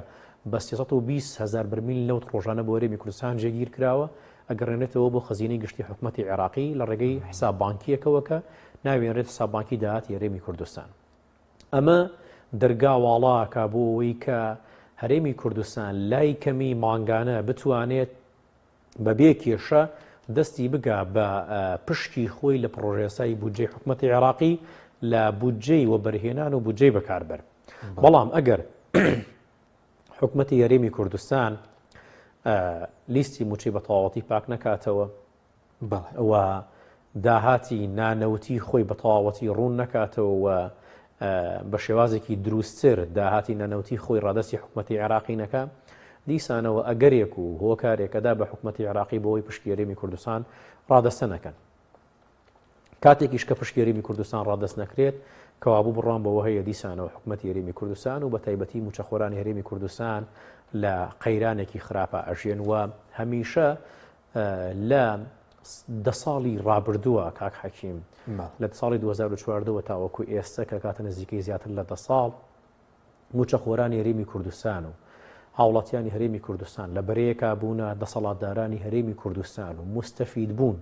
بە 320 هەزار بەرمیل نەوت ڕۆژانە بۆ هەرێمی کوردستان جێگیر کراوە، ئەگەڕێنرێتەوە بۆ خەزینەی گشتی حکومەتی عێراقی لە ڕێگەی حساب بانکییەکەوە کە ناوێنرێت حساب بانکی داهاتی هەرێمی کوردستان. ئەمە دەرگا واڵاکا بۆ ئەوەی کە هەرێمی کوردستان لای کەمی مانگانە بتوانێت بەبێ کێشە دەستی بگا بە پشکی خۆی لە پڕۆژەیاسای بودجەی حکومەتی عێراقی لە بودجەی وەبەرهێنان و بودجەی بەکاربەر. بەڵام ئەگەر حکومەتی هەرێمی کوردستان لیستی موچەی بە تەواوەتی پاک نەکاتەوە و داهاتی نانەوتی خۆی بە تەواوەتی ڕوون نەکاتەوە و بە شێوازێکی دروستتر داهاتی نانەوتی خۆی ڕادەستی حکومەتی عێراقی نەکا، دیسانەوە ئەگەرێک و هۆکارێک ئەدا بە حکومەتی عێراقی بۆ ئەوەی پشکی هەرێمی کوردستان ڕادەستە نەکەن. کاتێکیش کە پشکی هەرێمی کوردستان ڕادەست نەکرێت، کەوابوو بڕوام بەوە هەیە دیسانەوە حکومەتی هەرێمی کوردستان و بە تایبەتی مووچەخۆرانی هەرێمی کوردستان لە قەیرانێکی خراپا ئەژێن و هەمیشە لە دە ساڵی ڕابردووە کاک حەکیم لە ساڵی 2014ەوە تاوەکو ئێستا کە کاتە نزیکەی زیاتر لە دە ساڵ موچەخۆرانی هەرێمی کوردستان و هاوڵاتیانی هەرێمی کوردستان لە بەرەیەکا بوونە دەسەڵاتدارانی هەرێمی کوردستان و مستەفید بوون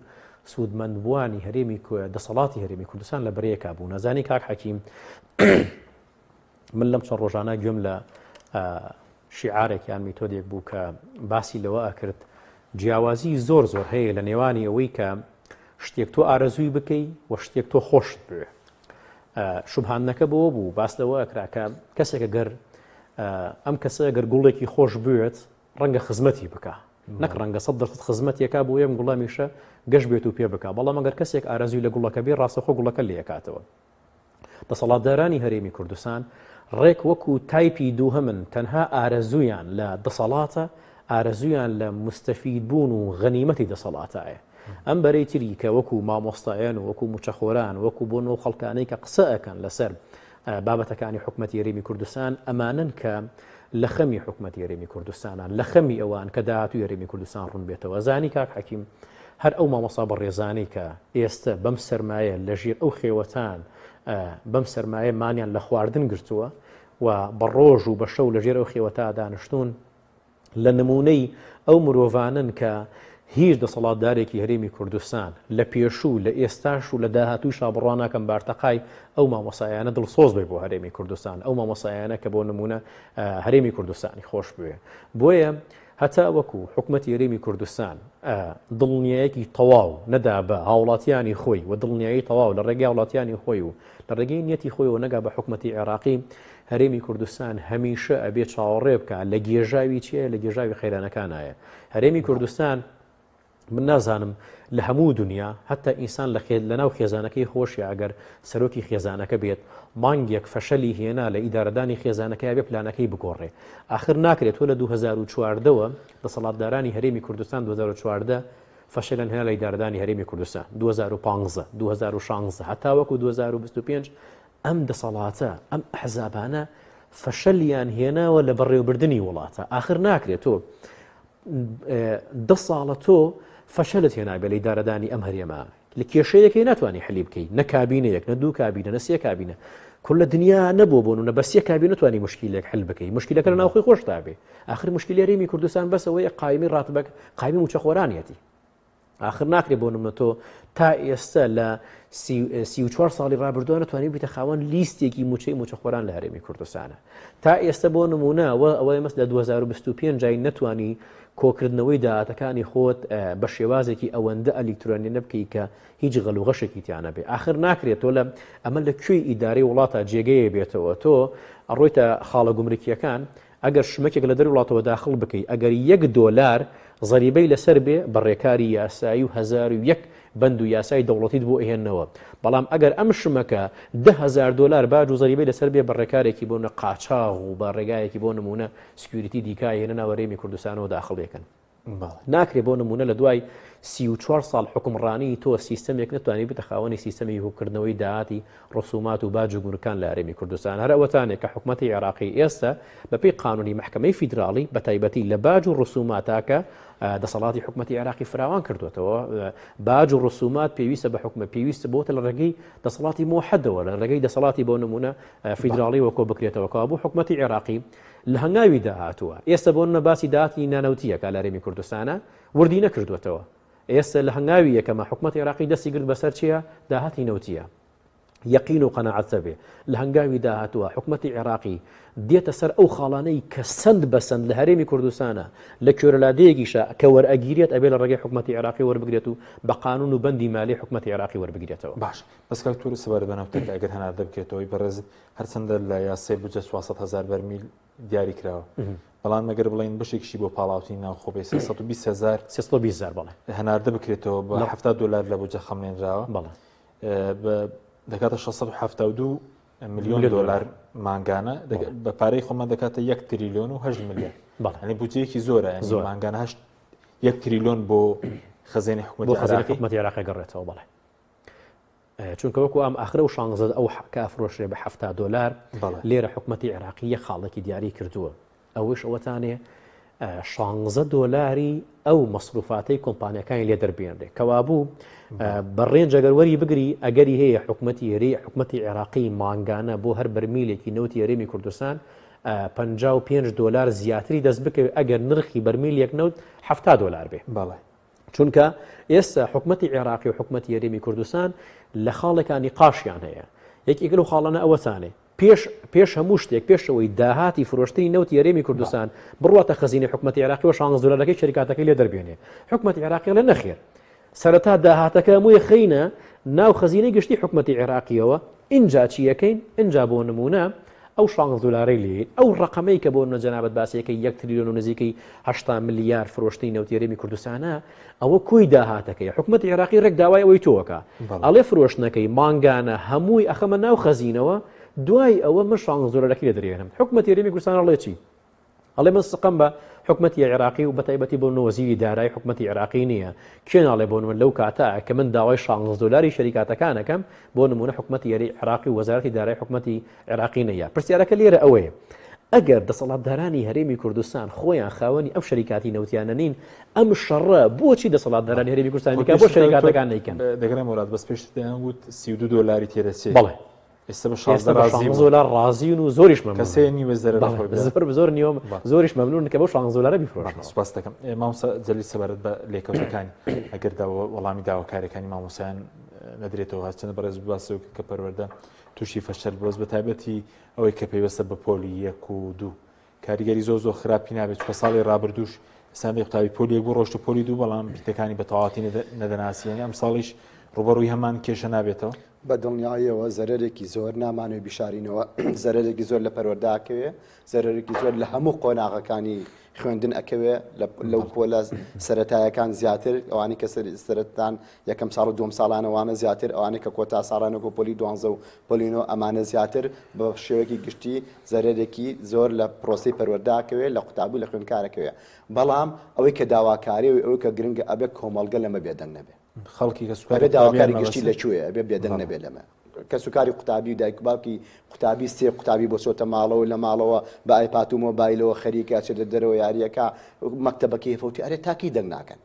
سوودمەندبووانی هەرێمی دەسەڵاتی هەرێمی کوردستان لە بەرەیەکا بوون ئەزانی کاک حەکیم من لەم چەند ڕۆژانە گوێم لە شیعارێک یان میتۆدێک بوو کە باسی لەوە ئەکرد جیاوازی زۆر زۆر هەیە لە نێوانی ئەوەی کە شتێک تۆ ئارەزووی بکەی و شتێک تۆ خۆشت بوێ شوبهاندنەکە بۆ بوو باس لەوە ئەکرا کە کەسێکە گەر ئەم کەسە گەر گوڵێکی خۆش بوێت ڕەنگە خزمەتی بکە نەک ڕەنگە سە دەرسەد خزمەتێکا بۆ ئەم گوڵامیشە گەش بێت و پێ بکە بەڵام ئەگەر کەسێک ئارەزووی لە گوڵەکە بێ ڕاستەخۆ گوڵەکە لێکاتەوە دەسەڵاتدارانی هەرێمی کوردستان ڕێک وەکو تایپی دووهەمن تەنها ئارەزوویان لە دەسەڵاتە، ئارەزوویان لە موستەفید بوون و غەنیمەتی دەسەڵاتایە. ئەم بەرەی تری کە وەکو مامۆستایان و وەکو موچەخۆران وەکو بۆ نۆ خەڵکانەی کە قسە ئەکەن لەسەر بابەتەکانی حکومەتی هەرێمی کوردستان ئەمانەن کە لە خەمی حکومەتی هەرێمی کوردستانان لە خەمی ئەوان کە داهاتووی هەرێمی کوردستان ڕوون بێتەوە زانی کاک حەکیم. هەر ئەو مامۆستا بەڕێزانەی کە ئێستە بەم سەرمایە لە ژێر ئەو خێوەتان بەم سەرمایە مانیان لە خواردن گرتووە و بە ڕۆژ و بە شەو لە ژێر ئەو خێوەتا دانیشتوون لە نموونەی ئەو مرۆڤانەن کە هیچ دەسەڵاتدارێکی هەرێمی کوردستان لە پێشوو، لە ئێستاش و لە داهاتوویشا بڕوا ناکەم بارتەقای ئەو مامۆستایانە دڵسۆز بێ بۆ هەرێمی کوردستان، ئەو مامۆستایانە کە بۆ نموونە هەرێمی کوردستانی خۆش بوێ. بۆیە هەتا وەکو حکومەتی هەرێمی کوردستان دڵنیایەکی تەواو نەدا بە هاوڵاتیانی خۆی و دڵنیایی تەواو لە ڕێگەی هاوڵاتیانی خۆی و لە ڕێگەی نیەتی خۆیەوە نەگا بە حکومەتی عێراقی، هەرێمی کوردستان هەمیشە ئەبێ چاوەڕێ بکا لە گێژاوی چیە لە گێژاوی قەیرانەکانایە هەرێمی کوردستان من نازانم لە هەموو دنیا هەتا ئینسان لە خێ لەناو خێزانەکەی خۆشی ئەگەر سەرۆکی خێزانەکە بێت مانگێک فەشەلی هێنا لە ئیدارەدانی خێزانەکەی بێ پلانەکەی بگۆڕێ ئاخر ناکرێت تۆ لە 2014ەوە دەسەڵاتدارانی هەرێمی کوردستان 2014 فەشەلیان هێنا لە ئیدارەدانی هەرێمی کوردستان 2015 2016 هەتاوەکو 2025 ئەم دەسەڵاتە، ئەم ئەحزابانە فەشەلیان هێناوە لە بەڕێوەبردنی وڵاتە. ئاخر ناکرێت تۆ دە ساڵە تۆ فەشەلت هێنابێ لە ئیدارەدانی ئەم هەرێمە. لە کێشەیەکەی ناتوانانی حلی بکەی، نە کابینەیەک، نە دوو کابینە، نە سێ کابینە. کول لە دنیا نەبووە بۆ نمونە بە سێ کابینە توانی مشکیلێک حل بکەی. مشکیلەکە لە ناوخۆی خۆشتا بێ. ئاخر مشکیلی هەرێمی کوردستان بەس ئەوەیە قایمی ڕاتبەک، قایمی مووچەخۆرانیەتی. ئاخر ناکرێت بۆ نمونە تۆ تا ئێستا لە 34 ساڵی ڕابردووە نەتوانانی بیتە خاوەن لیستێکی موچەی موچەخۆران لە هەرێمی کوردستانە تا ئێستا بۆ نمونە ئەوە ئەوەی مەس لە 2025 جای نەتوانی کۆکردنەوەی داهاتەکانی خۆت بە شێوازێکی ئەوەندە ئەلیکترۆنی نەبکەی کە هیچ غەل و غەشێکی تیانە بێ ئاخر ناکرێت تۆ لە ئەمە لە کوێی ئیدارەی وڵاتە جێگەیە بێتەوە تۆ ئەڕۆیتە خاڵە گومرکیەکان ئەگەر شمەکێک لە دەر وڵاتەوە داخڵ بکەی ئەگەر یەک دۆلار زەریبەی لەسەر بێ بە ڕێکاری یاسایی و 1001 بەند و یاسای دەوڵەتیت بۆ ئەهێننەوە بەڵام ئەگەر ئەم شمەکە 10هزار دۆلار باج و زەریبەی لەسەر بێ بە ڕێکارێکی بۆ نە قاچاغ و بە ڕێگایەکی بۆ نمونە security دیکە هێنە ناو هەرێمی کوردستانەوە داخڵ یەکەن. ناکرێ بۆ نموونە لە دوای 34 ساڵ حوکمڕانی تۆ سیستەمێک نەتوانی بتە خاوەنی سیستەمی کۆکردنەوەی داهاتی ڕسومات و باج و گومرکان لە هەرێمی کوردستان هەر ئەوەتانێ کە حکومەتی عێراقی ئێستا بەپێی قانونی مەحکەمەی فیدراڵی بە تایبەتی لە باج و ڕسوماتا کە دەسەڵاتی حکومەتی عێراقی فراوان کردوێتەوە باج و ڕسومات پێویستە بە حکومە پێویستە بۆتە لە ڕێگەی دەسەڵاتی مۆحەدەوە لە ڕێگەی دەسەڵاتی بۆ نمونە فیدراڵی وەکۆ بکرێتەوە کەوا بوو حکومەتی عێراقی لە هەنگاوی داهاتووە ئێستا بۆ نمونە باسی داهاتی نانەوتیەکە لە هەرێمی کوردستانە وردی نەکردوێتەوە ئێستا لە هەنگاوی یەکەمە حکومەتی عێراقی دەستی گرت بەسەر چییە داهاتی نەوتیە یەقین و قەناعەت هەبێ لە هەنگاوی داهاتووە حکومەتی عێراقی دێتە سەر ئەو خاڵانەی کە سند بە سند لە هەرێمی کوردستانە لە کوێرەلادەیەکیشە کە وەرئەگیرێت ئەبێ لە ڕێگەی حکومەتی عێراقی وەربگرێت و بە قانون و بەندی مالی حکومەتی عێراقی وەربگرێتەوە. باش بەس کاک تورو سەبارەت بە نەوتەکە ئەگەر هەناردە بکرێتەوەی بەڕێزت هەرچەندە لە یاسای بودجە 400 هزار بەرمیل دیاری کراوە بەڵام مەگەر بڵین بەشێکیشی بۆ پاڵاوتنی ناوخۆ بێ 320 هزار 320 هزار بەڵێ هەناردە بکرێتەوە بە 70 دلار لە بودجە خەملێنراوە بەڵێ دەکاتە 672 میلیۆن دلار مانگانە بە پارەی خۆمان دەکاتە 1 تریلیۆن و 8 ملیار بەڵێ بودجەیەکی زۆرە زۆر مانگانە 8 1 تریلیۆن بۆ خەزێنی حکومەتی عێراقی گەڕێتەوە بەڵێ چونکە وەکو ئەم ئاخرە و شانزە ئەو کە ئەفرۆشرێ بە حەفتا دۆلار لێرە حکومەتی عێراقی یەک خاڵێکی دیاری کردووە ئەوەش ئەوەتانێ شانزە دۆلاری ئەو مەسروفاتەی کۆمپانیەکانی لێ دەربێنرێ کەوابوو بە ڕێنج ئەگەر وەری بگری ئەگەری هەیە حکومەتی هەرێ حکومەتی عێراقی مانگانە بۆ هەر بەرمیلێکی نەوتی هەرێمی کوردستان 55 دلار زیاتری دەست بکەوێت ئەگەر نرخی بەرمیلێک نەوت 70 دلار بێ بەڵێ چونکە ئێستا حکومەتی عێراقی و حکومەتی هەرێمی کوردستان لە خاڵێکا نیقاشیان هەیە یەکێک لەو خاڵانە ئەوەتانێ پێش پێش هەموو شتێک پێشەوەی داهاتی فرۆشتنی نەوتی هەرێمی کوردستان بڕواتە خەزینەی حکومەتی عێراقی و شانز دۆلارەکەی شەریکاتەکەی لێ دەربێنێ حکومەتی عێراقی لە نەخێر سەرەتا داهاتەکە هەمووی خەینە ناو خەزینەی گشتی حکومەتی عێراقیەوە ئینجا چیەکەین ئینجا بۆ نمونە ئەو شانز دۆلارەی لێ ئەو ڕقەمەی کە بۆ نە جەنابەت باسیەکەی یەک تریلیۆن و نزیکەی هەشتا ملیار فرۆشتنی نەوتی هەرێمی کوردستانە ئەوە کۆی داهاتەکەی حکومەتی عێراقی ڕێک داوای ئەوەی تۆکە ئەڵێ فرۆشتنەکەی مانگانە هەمووی ئەخەمە ناو خەزینەوە دوای ئەوە من شانز دۆلارەکەی لێ دەرێنم حکومەتی هەرێمی کوردستان ئەڵێ چی ئەڵێ من سقم بە حکومەتی عێراقی و بەتایبەتی بۆ وەزیری دارای حکومەتی عێراقی نییە کێ ناڵێ بۆ من لەو کاتە کە من داوای شانز دۆلاری شەریکاتەکانەکەم بۆ نمونە حکومەتی یاری عێراقی و وەزارەتی دارای حکومەتی عێراقی نییە پرسیارەکە لێرە ئەوەیە. ئەگەر دەسەڵاتدارانی هەرێمی کوردستان خۆیان خاوەنی ئەم شەریکاتی نەوتیانە نین، ئەم شەڕە بۆچی دەسەڵاتدارانی هەرێمی کوردستان خۆ بکە بۆ پێشتر تۆ شەریکاتەکان نەیکەن؟ دەگەڕێم وەلات بەس پێشتر دەیان گوت 32 دۆلاری تێدەچێ بەڵێ ئێستا بە ئێستا 16 بە ڕازی 16 بوون دۆلار ڕازین و زۆریش کە مەمنونن سێ نیوە زەرەر بەڵێ خۆی بدات زۆر زۆر نیوە بەڵێ زۆریش مەمنونن کە بەو 16 دۆلارە بەڵێ بیفرۆشنەوە. سوپاس دەکەم ئێ، مامۆستا جەلیل سەبارەت بە لێکەوتەکانی ئەگەر داوا وەڵامی داواکاریەکانی مامۆستایان نەدرێتەوە هەرچەندە بەڕێز باسی کرد کە پەروەردە تووشی فەشەل بووە بە تایبەتی ئەوەی کە پەیوەستە بە پۆلی یەک و دوو کاریگەری زۆر زۆر خراپی نابێت چونکە ساڵی ڕابردووش ساندی قوتابی پۆلی یەک بوو ڕۆشتە پۆلی دوو بەڵام پیتەکانی بە تەواوەتی نەدەناسی یعنی ئەم ساڵیش ڕوبەڕووی هەمان کێشە نابێتەوە. بە دڵنیاییەوە زەرەرێکی زۆر نامانەوێ بیشارینەوە زەرەرێکی زۆر لە پەروەردە ئەکەوێ زەرەرێکی زۆر لە هەموو قۆناغەکانی خوێندن ئەکەوێ لەو پۆلە سەتایەکان زیاتر ئەوانی کە سەرتان یەکەم ساڵ و دوم ساڵانەوانە زیاتر ئەوانەی کە کۆتا ساڵانەکە پۆلی دوانزە و پۆلینۆ ئەمانە زیاتر بە شێوەیەکی گشتی زەرەرێکی زۆر لە پرۆسی پەروەرداکەوێ لە قوتابی لە خوێندکارەکەوێ بەڵام ئەوەی کە داواکاری و ئەوەی کە گرنگە ئەبێ کۆمەڵگە لەمە بێدەنگ نەبێ خەڵکی کەسوکاری ئەبێ داواکاری گشتی لە کوێیە ئەبێ بێدەنگ نەبێ لەمە. کەسوکاری قوتابی و دایک و باوکی قوتابی سێ قوتابی بۆ چۆتە ماڵەوە لە ماڵەوە بە ئایپات و مۆبایلەوە خەریکە ئەچێتە دەرەوە یاریەکە مەکتەبەکەی فەوتی ئەرێ تاکی دەنگ ناکەن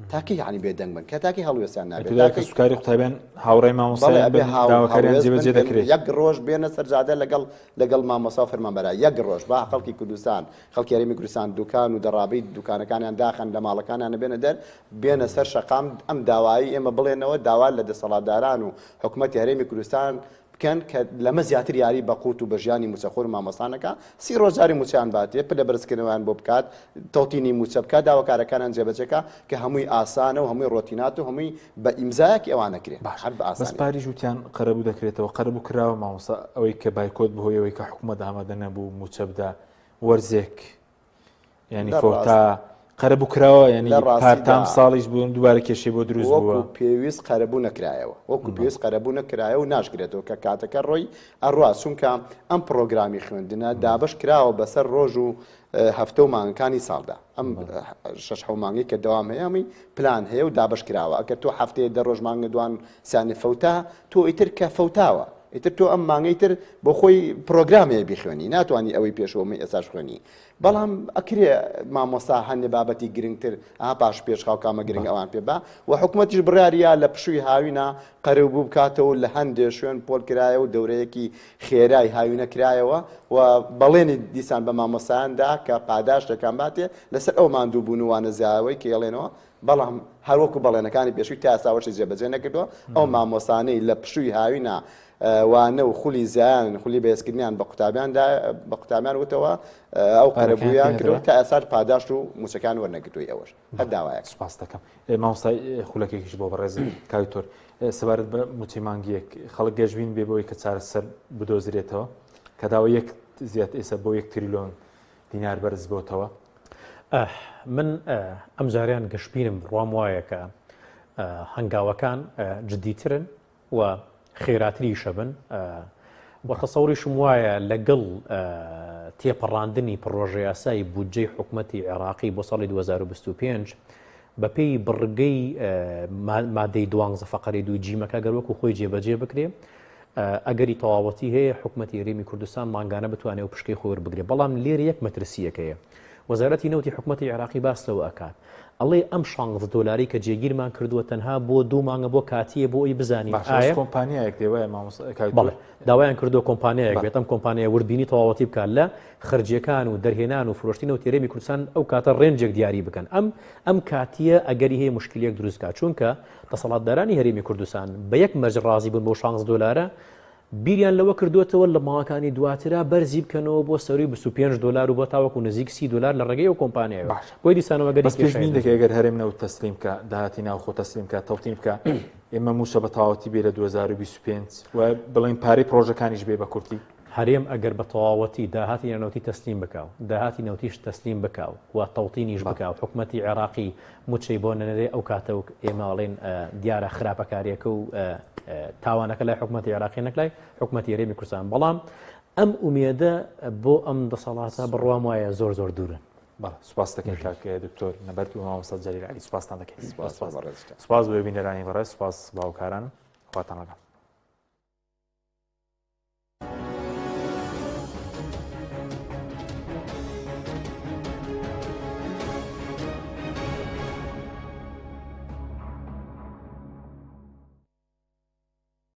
تاکی یعنی بێدەنگ بن کە تاکی هەڵوێستیان نابێت تاکی کەسوکاری قوتابیان هاوڕێی مامۆستایان ئەبێ بن داواکاریان هاوڵێست جێبەجێ بن دەکرێت یەک ڕۆژ بێنە سەرجادە لەگەڵ لەگەڵ مامۆستا و فەرمانبەرا یەک ڕۆژ با خەڵکی کوردستان خەڵکی هەرێمی کوردستان دوکان و دەڕابەی دوکانەکانیان داخەن لە ماڵەکانیان بێنە دەر بێنە سەر شەقام ئەم داوایەی ئێمە بڵێنەوە داوا لە دەسەڵاتداران و حکومەتی هەرێمی کوردستان بکەن کە لەمە زیاتر یاری بە قوت و بە ژیانی موچەخۆر و مامۆستا نەکا سی ڕۆژ جاری موچەیان باتێ پلە بەرزکردنەوەیان بۆ بکات تەوتینی موچە بکات داواکارەکانیان جێبەجێ کا کە هەمووی ئاسانە و هەمووی ڕۆتینات و هەمووی بە ئیمزایەکی ئەوان ئەکرێ باش هەر بە بەس ئاسانی. پاریش وتیان قەرەبوو دەکرێتەوە قەرەبوو کراوە مامۆستا ئەوەی کە بایکۆت بەهۆی ئەوەی کە حکومەت ئامادە نەبوو موچە بدا وەرزێک ینی فۆتا قەرەبوو کراوە ینی پارتام ساڵیش بوون دووبارە کێشەی بۆ دروست بووە پێویست قەرەبوو نەکرایەوە وەکو پێویست قەرەبوو نەکرایە و ناشکرێتەوە کە کاتەکە ڕۆی ئەڕوا چونکە ئەم پرۆگرامی خوێندنە دابش کراوە بەسەر ڕۆژ و هەفتە و مانگەکانی ساڵدا ئەم شش حەو مانگەی کە دەوام هەیە هەمووی پلان هەیە و دابش کراوە ئەگەر تۆ هەفتەیە دە ڕۆژ مانگە دوان سیانی فەوتا تۆ ئیتر کە فەوتاوە ئیتر تۆ ئەم مانگەی تر بۆ خۆی پرۆگرام هەیە بیخوێنی ناتوانانی ئەوەی پێشەوەمەی ئێساش خوێنی بەڵام ئەکرێ مامۆستا هەندێ بابەتی گرنگتر ئا پاش پێشخاو کامە گرنگ ئەوان پێ با و حکوومەتیش بڕیاریا لە پشووی هاوینە قەرەبوو بکاتەوە لە هەندێ شوێن پۆل کرایە و دەورەیەکی خێرای هاوینە کرایەوە و بەڵێنی دیسان بە مامۆستایان دا کە پاداشتێکان باتێ لەسەر ئەو ماندووبوون و وانە زیاوەی کە ئەڵێنەوە بەڵام هەروەکو بەڵێنەکانی پێشووی تا ئێستا وەشی جێبەجێ نەکردووە ئەو مامۆستانەی لە پشووی هاوینە وانە و خولی زیان خولی بەهێزکردنیان بە قوتابیان دا بە قوتابیان وتەوە ئەو قەرەبوویان کردو تا ئێستاش پاداشت و مووچەکان وەرنەگرتووی ئەوەش هەر داوایەک. سوپاس دەکەم مامۆستای خولەکێکیش بۆ بەڕێز کاک دکتۆر سەبارەت بە مووچەی مانگیەک خەڵک گەشبین بێ بەوەی کە چارەسەر بدۆزرێتەوە کە داوە یەک زیاد ئێستا بۆ یەک تریلۆن دینار بەرز بۆتەوە. من ئەمجاریان گەشبینم بڕوام وایە کە هەنگاوەکان جدیترن و خێراتریش ئەبن و تەسەوریشم وایە لەگەڵ تێپەڕاندنی پڕۆژەیاسای بودجەی حکومەتی عێراقی بۆ ساڵی 2025 بەپێی بڕگەی مادەی دوانزە فەقەری دوو جیمەکە گەر وەکو خۆی جێبەجێ بکرێ ئەگەری تەواوەتی هەیە حکومەتی هەرێمی کوردستان مانگانە بتوانێت و پشکەی خۆی وەربگرێ بەڵام لێرە یەک مەترسیەکەیە وەزارەتی نەوتی حکومەتی عێراقی باس لەوە ئەکات ئەڵێ ئەم شانزدە دۆلاری کە جێگیرمان کردووە تەنها بۆ دوو مانگە بۆ کاتییە بۆ ئەوی بزانین باشە بەس ئایا کۆمپانیایەک دێ وایە مامۆستا کاک بەڵێ دکتۆر؟ داوایان کردووە کۆمپانیایەک بەڵێ. بێت ئەم کۆمپانیایە وردبینی تەواوەتی بکات لە خەرجییەکان و دەرهێنان و فرۆشتنی نەوتی هەرێمی کوردستان ئەو کاتە ڕێنجێک دیاری بکەن ئەم ئەم کاتییە ئەگەری هەیە موشکیلەیەک دروست بکات چونکە دەسەڵاتدارانی هەرێمی کوردستان بە یەک مەرج ڕازی بوون بەو شانزدە دۆلارە بیریان لەوە کردووەتەوە لە مانگەکانی دواترا بەرزی بکەنەوە بۆ سەرووی 25 دۆلار و بۆ تاوەکو نزیک 30 دۆلار لە ڕێگەی ئەو کۆمپانیایەوە. باشە بۆیە دیسانەوە گەلی بەس کێشەیە پێشبینی دروست دەکەی ئەگەر هەرێم نەوت تەسلیم بکا داهاتی ناوخۆ تەسلیم بکا تەوتین بکا ئێمە مووچە بە تەواوەتی بێ لە 2025 و بڵێین پارەی پڕۆژەکانیش بێ بە کورتی؟ هەرێم ئەگەر بە تەواوەتی داهاتی نانەوتی تەسلیم بکا و داهاتی نەوتیش تەسلیم بکا و تەوتینیش بکا و حکومەتی عێراقی موچەی بۆ نەنێرێ ئەو کاتە وەک ئێمە ئەڵێین دیارە خراپەکاریەکە و تاوانەکە لای حکومەتی عێراقی نەک لای حکومەتی هەرێمی کوردستان بەڵام ئەم ئومێدە بۆ ئەم دەسەڵاتە بڕوام وایە زۆر زۆر دوورن. بەڵێ سوپاس دەکەین کاک دکتۆر نەبەرد و مامۆستا جەلیل عەلی سوپاستان دەکەین سوپاس بەڕێزتان. سوپاس بۆ بینەرانی بەڕێز سوپاس باوکاران خواتان لەگەڵ.